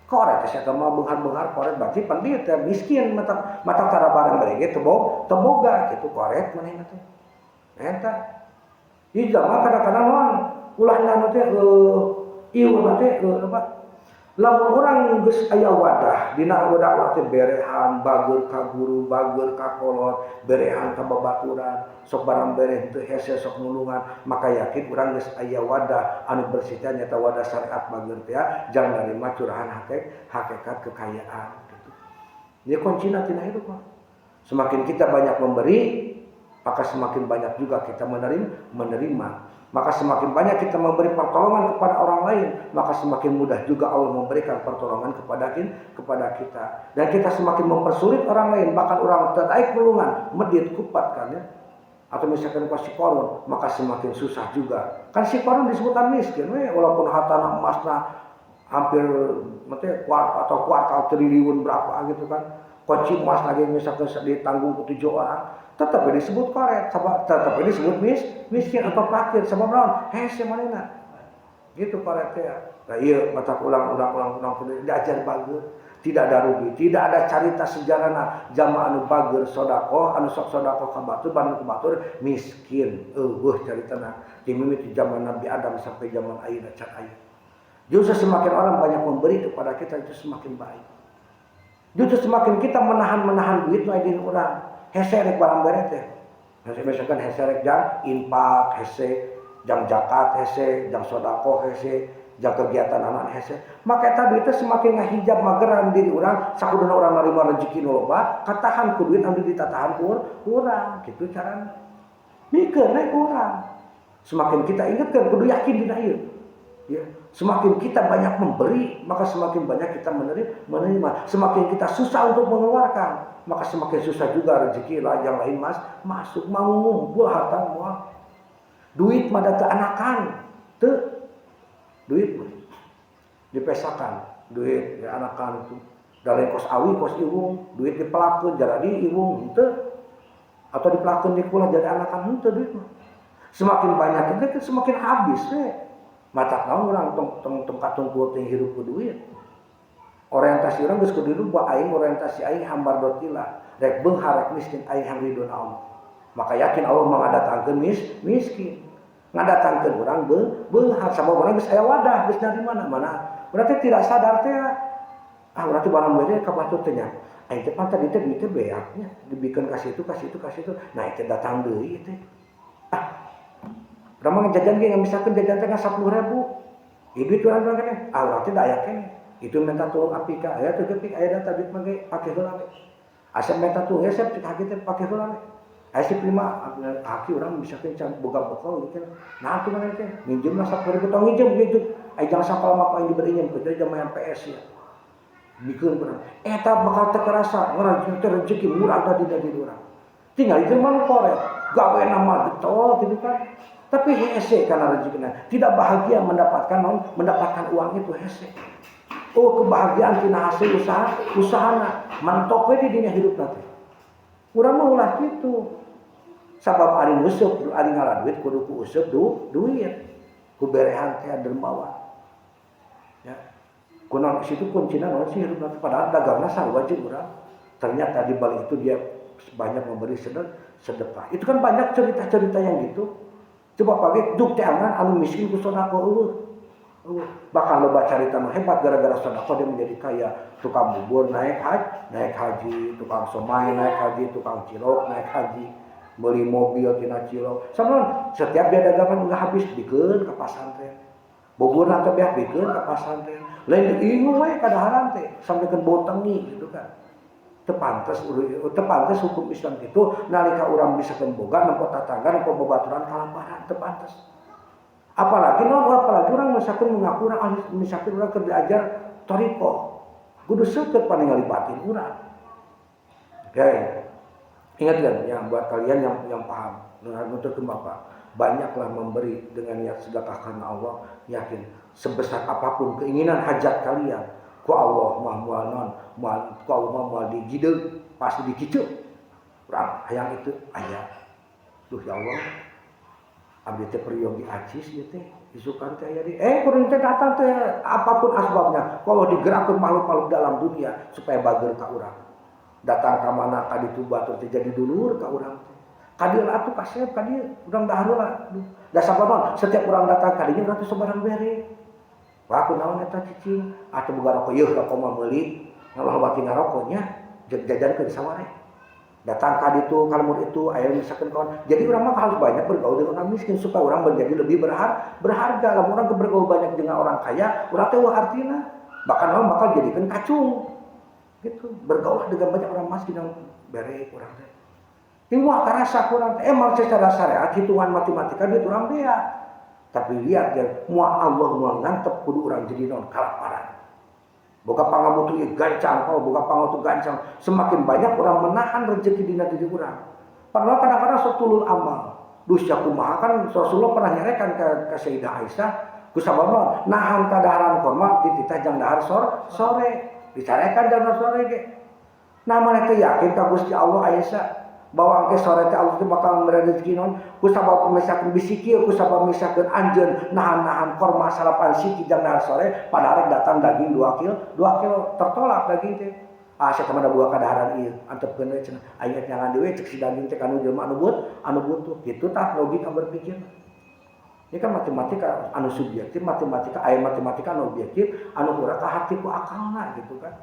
Koret teh eta mah beunghar-beunghar koret berarti pendit teh miskin mata tara barang bere ge teboga kitu koret manehna teh. Eta. Ieu mah kadang-kadang naon ulah nanu teh ieu teh apa? Lamun urang geus aya wadah, dina wadah teh berehan, bager ka guru, bager ka kolot, berehan ka babaturan, sok barang bereh teu hese sok nulungan, maka yakin urang geus aya wadah anu bersih teh nyaeta wadah syariat bager teh jang narima curahan hakikat kekayaan gitu. Ieu kuncina tina hidup mah. Semakin kita banyak memberi, maka semakin banyak juga kita menerima. Maka semakin banyak kita memberi pertolongan kepada orang lain, maka semakin mudah juga Allah memberikan pertolongan kepada kita. Dan kita semakin mempersulit orang lain, bahkan orang terdaik nulungan, medit kupat kan ya. Atau misalkan si Korun, maka semakin susah juga. Kan si Korun disebutkan miskin, walaupun harta emasnya hampir kuart atau kuartal triliun berapa gitu kan. Kunci emas lagi misalkan ditanggung ke 7 orang, tetap disebut koret, tetap disebut miskin atau fakir, sebab naon? Hese manehna. Gitu koret teh. Nah ieu mata ulang diajar bager, tidak ada rugi, tidak ada carita sejarahna jamaah anu bager sedekah, anu sok sedekah ka batur, bandung ka batur miskin. Eueuh caritana. Ti mimiti zaman Nabi Adam sampai zaman ayeuna can aya. Justru semakin orang banyak memberi kepada kita itu semakin baik. Justru semakin kita menahan-menahan duit nu aya di urang, hese rek barang bere teh. Hese misalkan hese rek jang infak, hese jang zakat, hese jang sedekah, hese jang kegiatan anak hese. Maka eta duit teh semakin ngahijab mageran diri urang, sakuduna urang narima rezeki nu loba, katahan ku duit anu ditatahan ku urang, kitu carana. Mikeun we ku urang. Semakin kita ingatkan kudu yakin dina ieu. Ya, semakin kita banyak memberi, maka semakin banyak kita menerima. Semakin kita susah untuk mengeluarkan, maka semakin susah juga rezeki lah yang lain mas masuk. Mau ngumpul harta moal. Duit mah da teu anakan, teu duit mah dipesakan, duit ya anakan itu. Da lain kos awi kos iwung, duit dipelakeun jadi iwung henteu. Atau dipelakeun di kula jadi anakan henteu duit mah. Semakin banyak itu semakin habis we. Mata naon urang tong tong katungkul teh hirup ku duit. Orientasi urang geus kudu dirubah, aing orientasi aing hambar dotilah. Rek beunghar rek miskin aing hayang ridho Allah. Maka yakin Allah mangadatangkeun miskin. Ngadatangkeun urang beunghar sabab urang geus aya wadah geus dari mana-mana. Berarti tidak sadar teh ah berarti barang bere ka batur teh nya. Aing teh pan tadi teh duit teh beak nya, dibikeun ka situ ka situ ka situ. Nah itu datang deui teh. Ah urang mah jajan ge ngamisakeun jajan teh ngan 10.000. Ieu duit urang keneh. Ah urang teh da aya keneh. Itu minta tolong apika, aya teu geutik aya data duit mah ge pake heula we. Asep minta tolong hese cek haki teh pake heula we. Aya si prima haki urang misalkan can boga bekal gitu. Nah atuh maneh teh minjem lah 10.000 tong nginjem gitu. Aya jangan sakola mah aing diberi nginjem kecuali jam main PS ya. Bikeun urang. Eta bakal teu kerasa ngaran teh rezeki murah tadi dari urang. Tinggal itu mah koret. Gawe nama getol gitu kan. Tapi hese karena rezekinya tidak bahagia mendapatkan non, mendapatkan uang itu hese. Oh kebahagiaan tina hasil usaha usahana mentok we di dinya hidup teh. Urang mah ulah kitu. Sabab ari nguseup ari ngala duit kudu ku useup duit. Ku berehan teh dermawan. Ya. Kunaon situ kuncina naon sih hidup teh padahal dagangna sarua jeung urang. Ternyata di balik itu dia banyak memberi sedekah. Itu kan banyak cerita-cerita yang gitu. Coba pagi duk teh angan anu miskin ku sedekah eueuh. Bahkan loba carita nu hebat gara-gara sedekah dia menjadi kaya. Tukang bubur naik haji, tukang somai naik haji, tukang cilok naik haji, beli mobil tina cilok. Sama setiap dia dagangan enggak habis bikeun ka pasantren. Bubur nanti biak bikeun ka pasantren. Lain diingu we kadaharan teh sampai ke botengi gitu kan. Teu pantes hukum Islam itu nalika urang bisa boga nempo tatangga nempo babaturan kalaparan teu pantes. Apalagi non apalagi urang misalkan mengaku urang ahli misalkan urang keur diajar thariqah. Kudu seukeut paningali batin urang. Oke. Ingat kan yang buat kalian yang paham dengan nuturkeun Bapak, banyaklah memberi dengan niat sedekah karena Allah, yakin sebesar apapun keinginan hajat kalian, ku Allah mah moal non, moal ku Allah mah moal digideug, pasti dikiceup. Urang hayang itu aya. Duh ya Allah, abdi teh peryogi acis ieu teh, isukan teh aya di kuring teh datang teh apapun asbabnya, ku Allah digerakkeun makhluk-makhluk dalam dunia supaya bager ka urang. Datang ka mana ka ditu batur teh jadi dulur ka urang teh. Ka dieu atuh kasep ka dieu urang dahar heula. Da sabab setiap urang datang ka dinya urang teh sabarang bere. Wah, aku naon eta cicing atau boga rokok, yeuh rokok mah meuli, ngalah bati ngarokoknya jajankeun saware. Datang ka ditu ka lembur itu aya misalkan kawan. Jadi urang mah harus banyak bergaul dengan orang miskin supaya orang menjadi lebih berharga. Lamun urang bergaul banyak dengan orang kaya, urang teh wah artina. Bahkan orang bakal jadikan kacung. Gitu. Bergaul dengan banyak orang miskin yang bere urang teh. Ini mah karasa kurang teh. Emang secara syariat hitungan matematika duit urang bea. Tapi lihat ya, moal Allah moal ngantep kudu urang jadi non kalaparan. Boga pangabutuh ieu gancang, kalau boga pangabutuh gancang, semakin banyak orang menahan rezeki dina diri urang. Padahal kadang-kadang sok tulul amal. Duh sia kumaha, kan Rasulullah pernah nyarekan ke Sayyidah Aisyah, ku sababna nahan kadaharan korma dititah jang dahar sore. Dicarekan dahar sore ge. Nah, maneh teh yakin ka Gusti Allah, Aisyah, bahwa engke sore teh Allah teh bakal mere rezeki non ku sabab misalkan bisi kieu, ku sabab misalkan anjeun nahan-nahan korma salapan siki jang dahar sore, padahal rek datang daging 2 kilo, 2 kilo tertolak daging teh. Ah, sia mah buka kadaharan ieu, antepkeun we cenah. Aing rek nyangan deui cek si daging teh kanu jelema anu butuh. Kitu tah logika berpikir. Ini kan matematika anu subjektif, matematika aya matematika anu objektif, anu kurang ka hati ku akalna gitu kan.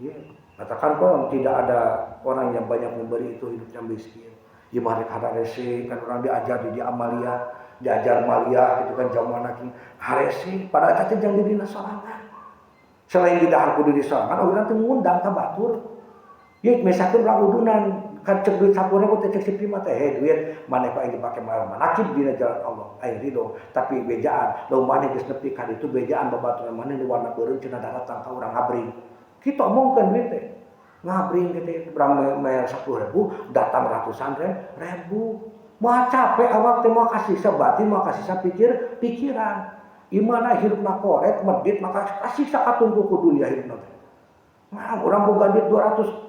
Iya. Katakan kok tidak ada orang yang banyak memberi itu hidupnya miskin. Ya mah rek harese kan orang diajar di amalia, diajar malia gitu kan zaman lagi harese pada eta teh jang dirina sorangan. Selain di dahar kudu di sorangan, urang teh ngundang ka batur. Ya misalkan urang udunan kan cek duit 10.000 teh cek si Prima teh, hei duit maneh kok aing dipake malah manakib dina jalan Allah, aing ridho. Tapi bejaan lamun maneh geus nepi ka ditu, bejaan babaturan maneh nu warna beureum cenah datang ka urang ngabring. Kita omongkeun duit teh ngabring gitu, urang bayar 10.000 datang ratusan ribu. Moal capek awak teh, moal kasih batin, moal kasih pikir pikiran. Imana hirupna koret medit maka kasih sakatungku ku dunia hirupna teh. Nah, urang boga duit 200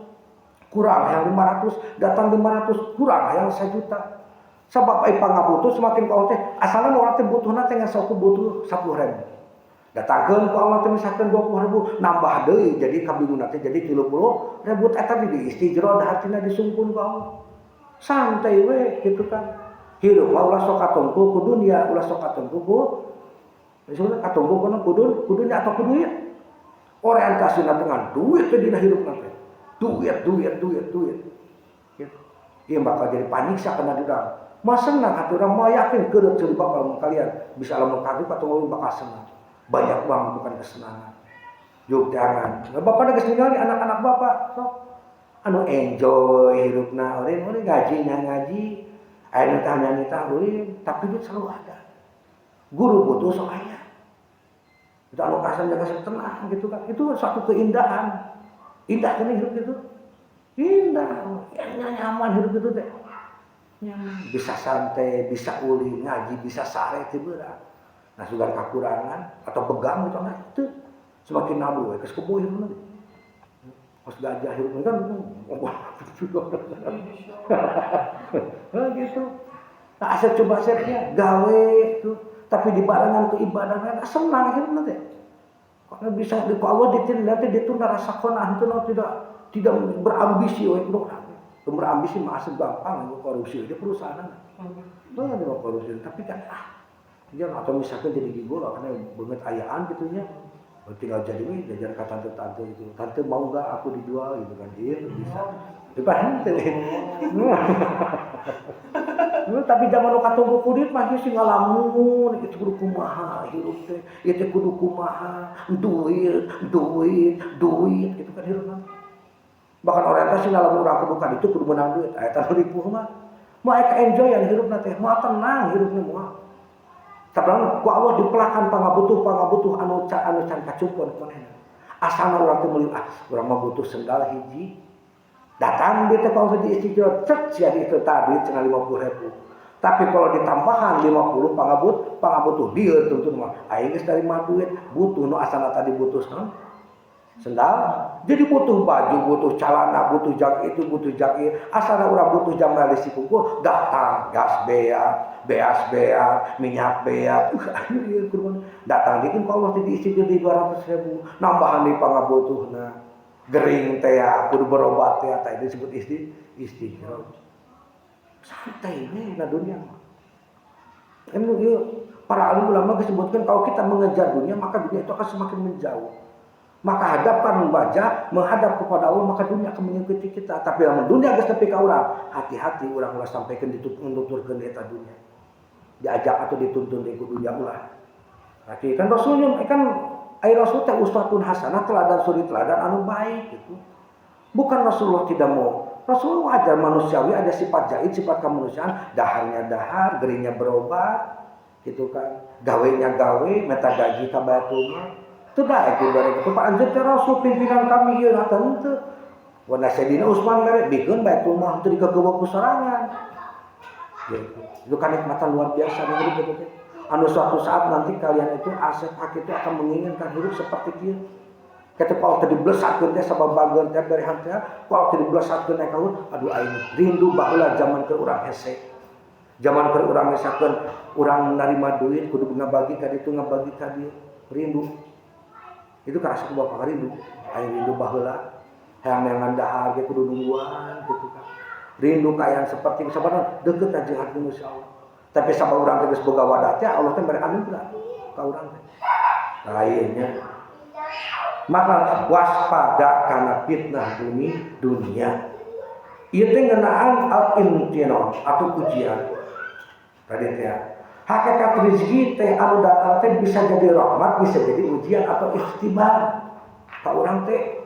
kurang yang 500, datang 500 kurang yang 1 juta. Sebab ai pangabutuh semakin kau teh asalna urang teh butuhna teh ngan saukur butuh 10.000. Datangkeun ku Allah teh misalkan 20.000, nambah deui jadi kabingunna teh jadi 30.000. Eta di istijrod hartina disungkun ku Allah. Santai we gitu kan. Hirup mah ulah sok katungku ku dunia, ulah sok katungku ku misalnya katungku ku kudu dunia atau ku duit. Orientasina dengan duit teh dina hirupna teh. Duit, duit, duit, duit. Gitu. Ieu bakal jadi panik sakena di urang. Mah senang hati urang, mah yakin keureup ceuli bakal kalian bisa lamun kagum atau bakal senang. Banyak uang bukan kesenangan. Juk jangan. Nah, bapak geus ningali anak-anak bapak sok anu enjoy hirupna, ulin ulin ngaji nya ngaji, aya nu tah nitah ulin, tapi duit selalu ada. Guru butuh sok aya. Itu anu kasan jaga tenang gitu kan. Itu suatu keindahan. Indah kan hidup itu. Indah, ya, nyaman hidup itu teh. Nyaman, bisa santai, bisa ulin, ngaji, bisa sare teu berat. Nah, sugan kakurangan atau begang gitu, nah itu semakin nablu we geus kebo hirup nanti. Kos gajah hirup kan nah, gitu. Nah, asep coba asepnya gawe itu, tapi dibarengan ke ibadah kan senang hirup nanti. Karena bisa di Allah ditunda, nanti ditunda rasa qanaah itu tidak tidak berambisi we kudu berambisi mah asep gampang korupsi di perusahaan. Nah, dia korupsi tapi kan ah dia atau misalkan jadi gigolo karena banget ayaan gitu nya. Tinggal jadi we jajan ka tante-tante itu. Tante mau nggak aku dijual gitu kan. Iya bisa. Depan teh. Tapi zaman nu katunggu ku duit mah sih ngalamun itu kudu kumaha hirup teh. Ieu teh kudu kumaha, duit, duit, duit gitu kan hirup mah. Bahkan orientasi lamun urang kudu ka ditu kudu meunang duit. Aya nu ripuh mah. Moal aya enjoyan hirupna teh, moal tenang hirupna moal. Sabab ku Allah dipelakan pangabutuh-pangabutuh anu can kacupon manehna. Asalna urang teh meuli, ah urang mah butuh sendal hiji. Datang dia teh kalau di istijrod cek sia itu tadi cenah 50.000. Tapi kalau ditambahan 50 pangabutuh dia tentu mah aing geus tarima duit butuh nu asalna tadi butuh naon? Sendal. Jadi butuh baju, butuh celana, butuh jak itu, butuh jak ieu. Asalna urang butuh jam listrik kumpul, datang gas beak, beas beak, minyak beak. Ieu kudu datang dikeun ku Allah teh diisi di 200.000, nambahan di pangabutuhna. Gering teh ya, kudu berobat teh, tah itu disebut istijroj. Santai we na dunia mah. Kan ieu Para alim ulama disebutkan kalau kita mengejar dunia, maka dunia itu akan semakin menjauh. Maka hadapkan wajah menghadap kepada Allah, maka dunia akan mengikuti kita. Tapi lamun dunia geus nepi ka urang, hati-hati urang ulah sampaikeun dituturkeun eta dunia. Diajak atau dituntun deui ku dunia ulah. Berarti kan Rasulnya kan ai Rasul teh uswatun hasanah, teladan suri teladan anu baik gitu. Bukan Rasulullah tidak mau. Rasulullah wajar manusiawi, ada sifat jahit, sifat kemanusiaan, daharnya dahar, geringnya berobat, gitu kan. Gawenya gawe, meta gaji ka batur mah. Teu daek ku bare kitu. Pak anjeun teh Rasul pimpinan kami ieu henteu. Wa Sayyidina Utsman mere bikeun Baitul Mal teu dikekewa ku sorangan. Gitu. Itu kan nikmatan luar biasa nu hidup gitu teh. Anu suatu saat nanti kalian itu asep hak itu akan menginginkan hidup seperti kieu. Ketika kalau tadi blesatkeun teh sabab bageun teh berehan teh, kalau tadi blesatkeun teh kaun, aduh aing rindu baheula zaman keur urang hese. Zaman keur urang misalkeun urang narima duit kudu ngabagi ka ditu ngabagi ka dieu, rindu. Itu karasa ku bapak rindu. Aing rindu baheula hayang neangan dahar ge kudu nungguan gitu kan. Rindu ka yang seperti sabarna deukeut ka jeung hati insyaallah. Tapi sabab urang teh geus boga wadah teh Allah teh mere anugerah ka urang teh. Lainnya maka waspada karena fitnah bumi dunia. Ieu teh ngeunaan al-imtihan atau ujian. Tadi teh hakikat rezeki teh anu datang teh bisa jadi rahmat, bisa jadi ujian atau ikhtibar ka urang teh.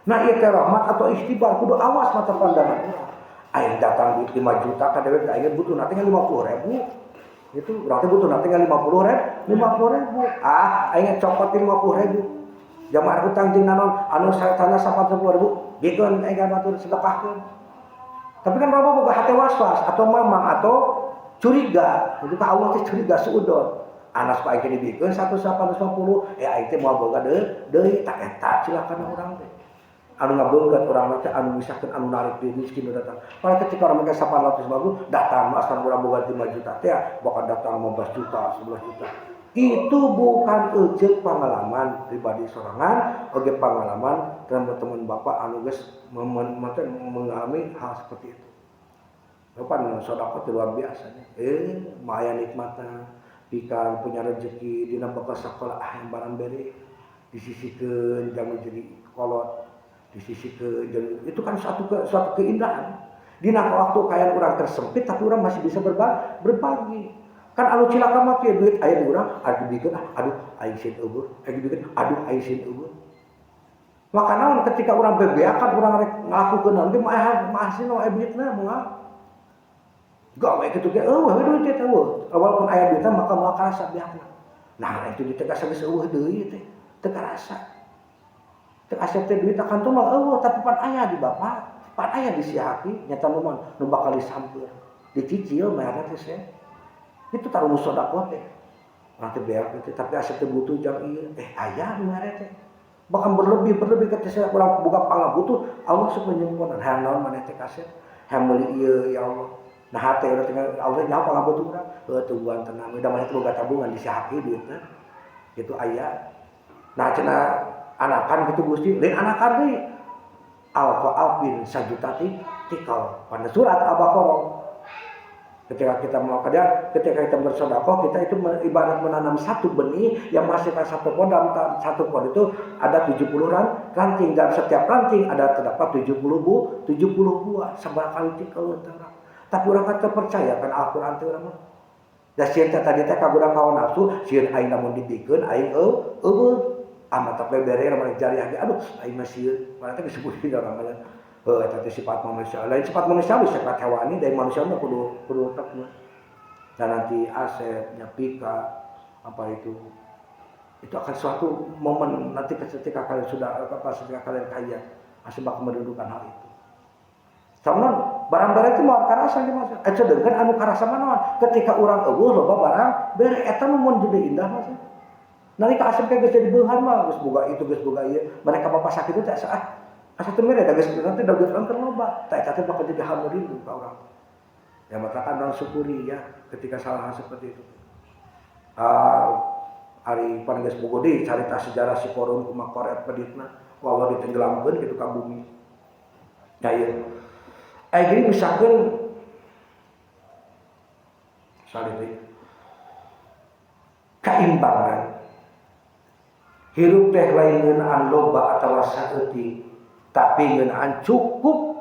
Nah ieu teh rahmat atau ikhtibar kudu awas mata pandangan urang. Aing datang duit 5 juta ka dewek aing butuh nanti 50.000. Itu berarti butuh nanti 50.000, 50.000. Ah, aing copot 50.000. Jamaah hutang jeung naon anu tanah 80.000, bikeun aing batur sedekahkeun. Tapi kan loba boga hate was-was atau mamang atau curiga. Itu ka Allah teh curiga suudon. Anas ku aing dibikeun 1.850, eh aing teh moal boga deui, deui tak eta cilakana urang teh. Anu ngabeungkeut urang teh anu misalkeun anu narik deui miskin nu datang. Padahal ketika orang mereka 850 datang asal urang boga 5 juta teh bakal datang 15 juta, 11 juta. Itu bukan ejek pengalaman pribadi sorangan, oge pengalaman teman-teman bapak anu geus mengalami hal seperti itu. Bapak sedekah itu luar biasa nih. Maya nikmatna, pika punya rezeki dina bekal sekolah ah yang barang bere disisikeun jangan jadi kolot, disisikeun jadi itu kan suatu keindahan. Dina waktu kaya orang tersempit tapi orang masih bisa berbagi. Kan anu cilaka mah kieu duit aya di urang, aduh dibikeun, aduh aing sieun eueuh, aing dibikeun, aduh aing sieun eueuh. Maka naon ketika urang bebeakan urang rek ngalakukeun naon ge mah hasilna aya duitna moal. Gawe kitu ge eueuh we duit teh eueuh. Walaupun aya duitna maka moal karasa beakna. Nah itu duit teh geus eueuh deui teh, teu karasa. Teu asep teh duit kantung mah eueuh tapi pan aya di bapak, pan aya di si Haki nyata nu mah nu bakal disampeur. Dicicil bayarna teh seh. Itu taruh sedekah teh. Nanti beak teh tapi asep teh butuh jam ieu. Aya nu mere teh. Bahkan berlebih ketika saya urang buka pangabutuh Allah sok menyembuhkan hayang naon maneh teh kasep. Hayang meuli ieu ya Allah. Nah hate urang tinggal Allah nyaho pangabutuh urang. Heuh tungguan tenang udah maneh teh boga tabungan di si Haki duitna. Gitu aya. Nah cenah anakan gitu Gusti, lain anakan deui. Alfa alfin sajuta tikal. Pada surat Al-Baqarah. Ketika kita melakukan, ketika kita bersedekah, kita itu ibarat menanam satu benih yang menghasilkan satu pohon. Dalam satu pohon itu ada 70 ranting, dan setiap ranting ada terdapat 70 buah. Sabaraha kali tikal orang. Tapi orang kan terpercaya kan Al-Qur'an teh urang mah. Da sieun teh tadi teh kagoda hawa nafsu, sieun aing lamun dibikeun aing eueuh. Amat tak bere lamun jariah ge aduh aing mah sieun. Padahal teh disebut di dalam mah. Heuh eta teh sifat manusia. Lain sifat manusia sifat hewani dari manusia mah kudu tetep mah. Dan nanti asetnya pika apa itu akan suatu momen nanti ketika kalian sudah apa ketika kalian kaya asal bakal merindukan hal itu. Sama barang-barang itu mau karasa gitu mas. Sedangkan anu karasa mah naon? Ketika urang eueuh loba barang bere eta mah mun jadi indah mas. Nanti ka asep geus jadi beunghar mah geus boga itu geus boga ieu. Mereka bapak sakit itu teh ah asa teu mere da geus nanti da duit urang keur loba. Tah eta teh bakal jadi hal nu rindu ka urang. Ya maka kan urang syukuri ya ketika salah seperti itu. Hari pan geus bogo deui carita sejarah si Korun kumaha koret peditna ku Allah ditenggelamkeun kitu ka bumi. Ya ieu. Gini misalkan salih deui. Kaimbangan. Hirup teh lain ngeunaan loba atawa saeutik, tapi ngeunaan cukup.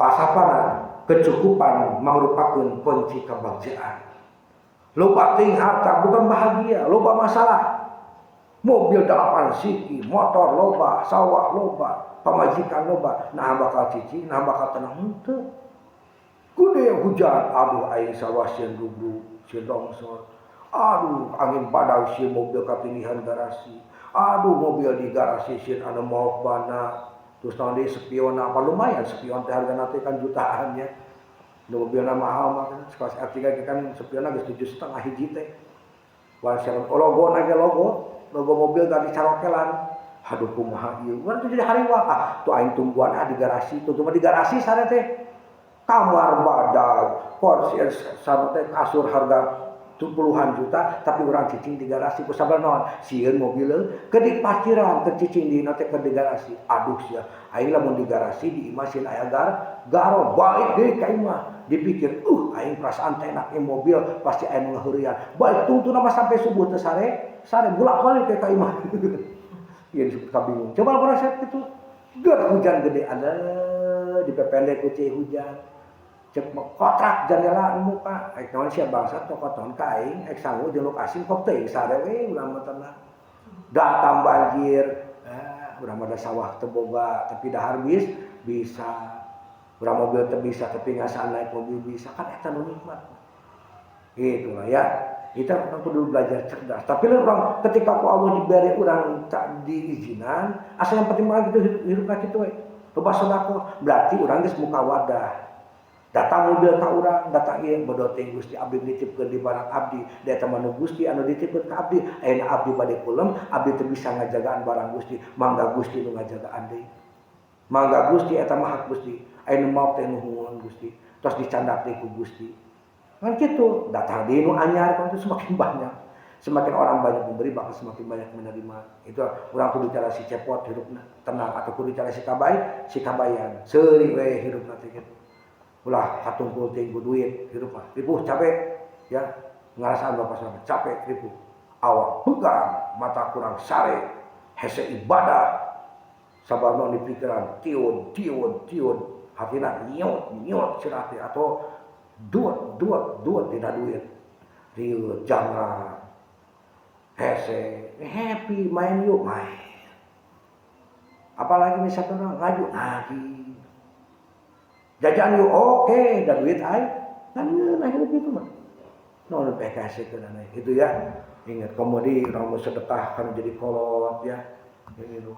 Pasapana kecukupan mangrupakeun kunci kebahagiaan. Loba ting harta bukan bahagia, loba masalah. Mobil 8 siki, motor loba, sawah loba, pamajikan loba, nah bakal cicing, nah bakal tenang henteu. Gede hujan, aduh aing sawah sieun dugdug, sieun longsor. Aduh angin badai sieun mobil katindihan garasi. Aduh mobil di garasi sieun anu maok bana. Terus naon deui spionna, apa lumayan spion teh hargana teh kan jutaan nya. Nu mobilna mahal mah kan sekelas R3 kan spionna geus 7,5 hiji teh. Wah sareng logo na ge logo mobil ganti carokelan. Aduh kumaha ieu. Urang teh jadi hariwang. Ah, tuh aing tungguan ah di garasi, tuh cuma di garasi sare teh. Kamar badag, kursi sana teh kasur harga puluhan juta, tapi orang cicing di garasi ku sabar naon? Sieun mobil ke di parkiran, ke cicing di teh ke di garasi. Aduh sia, aing lamun di garasi di imah sieun aya garo balik deui ka imah. Dipikir, aing perasaan teh enak mobil pasti aya nu ngaheureuyan. Balik tungtuna mah sampai subuh teh sare, sare bolak-balik ka imah. Ieu disebut kabingung. Coba lamun resep kitu. Geur hujan gede ada dipepende ku cai hujan. Cek kontrak jendela muka rek naon sia bangsa tokoton ka aing rek sangu jeung asing kok teuing sare we urang mah tenang. Datang banjir, urang mah da sawah teu boga tapi dahar bisa. Urang mobil teu bisa tapi ngasaan naik mobil bisa kan eta nu nikmat. Itulah ya. Kita urang kudu belajar cerdas. Tapi urang ketika ku Allah diberi urang tak diizinan, asa yang penting mah gitu hirupna kitu we. Loba sedekah berarti urang geus muka wadah. Datang mobil ka urang, datang ieu bodoh teh Gusti abdi nitipkeun di barang abdi, da eta mah nu Gusti anu dititipkeun ka abdi, ayeuna abdi bade kulem, abdi teu bisa ngajagaan barang Gusti, mangga Gusti nu ngajagaan deui. Mangga Gusti eta mah hak Gusti, aya nu maok teh nuhun Gusti, tos dicandak deui ku Gusti. Kan kitu, datang deui nu anyar kan itu semakin banyak. Semakin orang banyak memberi bakal semakin banyak menerima. Itu urang kudu cara si cepot hirupna tenang atau kudu cara si kabay, si kabayan. Seuri we hirupna teh kitu. Ulah katungkul teuing ku duit hirup mah. Ripuh capek ya. Ngarasaan bapak sama capek ripuh. Awak pegang, mata kurang sare, hese ibadah. Sabab di pikiran tiun tiun tiun, hatina nyiut nyiut cenah teh atau duit duit duit dina duit. Rieu jangan hese happy main yuk main. Apalagi misalkan ngaju ngaji. Jajan yuk oke, dan duit aing kan ngeunah hidup itu mah. Nu PKS keun itu ya. Ingat komodi urang mau sedekah kan jadi kolot ya. Gitu.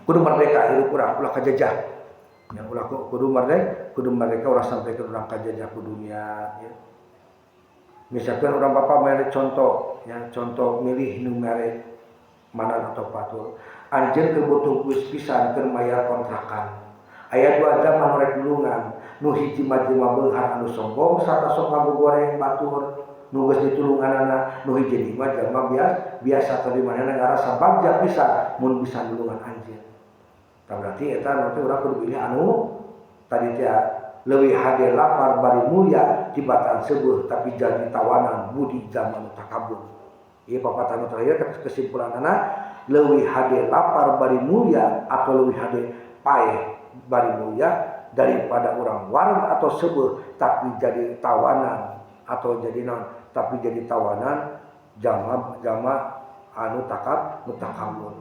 Kudu merdeka hidup urang ulah kajajah. Ya ulah kudu merdeka ulah sampai ke urang kajajah ku dunia ya. Misalkan orang bapak mere contoh ya, contoh milih nu mere mana atau patul. Anjeun keur butuh geus pisan keur mayar kontrakan. Aya dua jam anu rek nulungan, nu hiji mah jelema beunghar anu sombong sarta sok ngagogoreng batur, nu geus ditulunganana, nu hiji mah jelema biasa tapi manehna ngarasa bagja pisan mun bisa nulungan anjeun. Tah berarti eta nu teh urang kudu pilih anu tadi teh leuwih hade lapar bari mulia tibatan seubeuh tapi jadi tawanan budi zaman takabur. Ieu papatah terakhir kesimpulanana leuwih hade lapar bari mulia atau leuwih hade paeh bari mulia daripada orang wareg atau seubeuh tapi jadi tawanan atau jadi non tapi jadi tawanan jama anu takab mutakabur.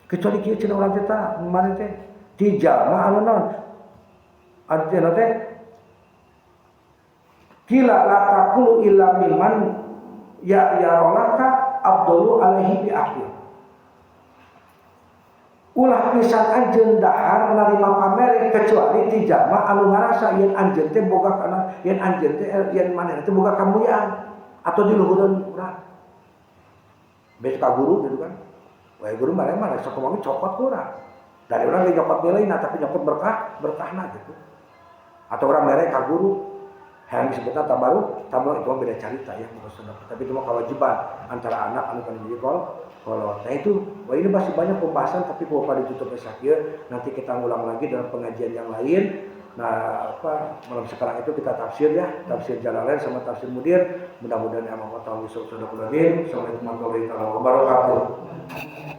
Kecuali kieu cenah urang teh tah mari teh ti jama anu naon artinya teh kila la taqulu illa mimman ya yarolaka abdulu alaihi bi akhir. Ulah pisan anjeun dahar narima pamere kecuali ti jalma anu ngarasa yen anjeun teh boga kana yen anjeun teh yen manehna teh boga kamuliaan atau di luhureun urang. Besok ka guru gitu kan. Wah guru mana mana sok ngomong cokot ku urang. Dari urang ge nyokot nilaina tapi nyokot berkahna gitu. Atau urang mere ka guru yang disebutna tabaruk, tabaruk itu mah beda carita ya, bukan sedekah. Tapi itu mah kewajiban antara anak anu kana jadi kolot. Nah itu, wah ini masih banyak pembahasan tapi kalau pada ditutup sakieu, nanti kita ngulang lagi dalam pengajian yang lain. Nah, apa, malam sekarang itu kita tafsir ya, tafsir Jalalain sama tafsir Mudir. Mudah-mudahan ya Allah taala. Assalamualaikum warahmatullahi wabarakatuh.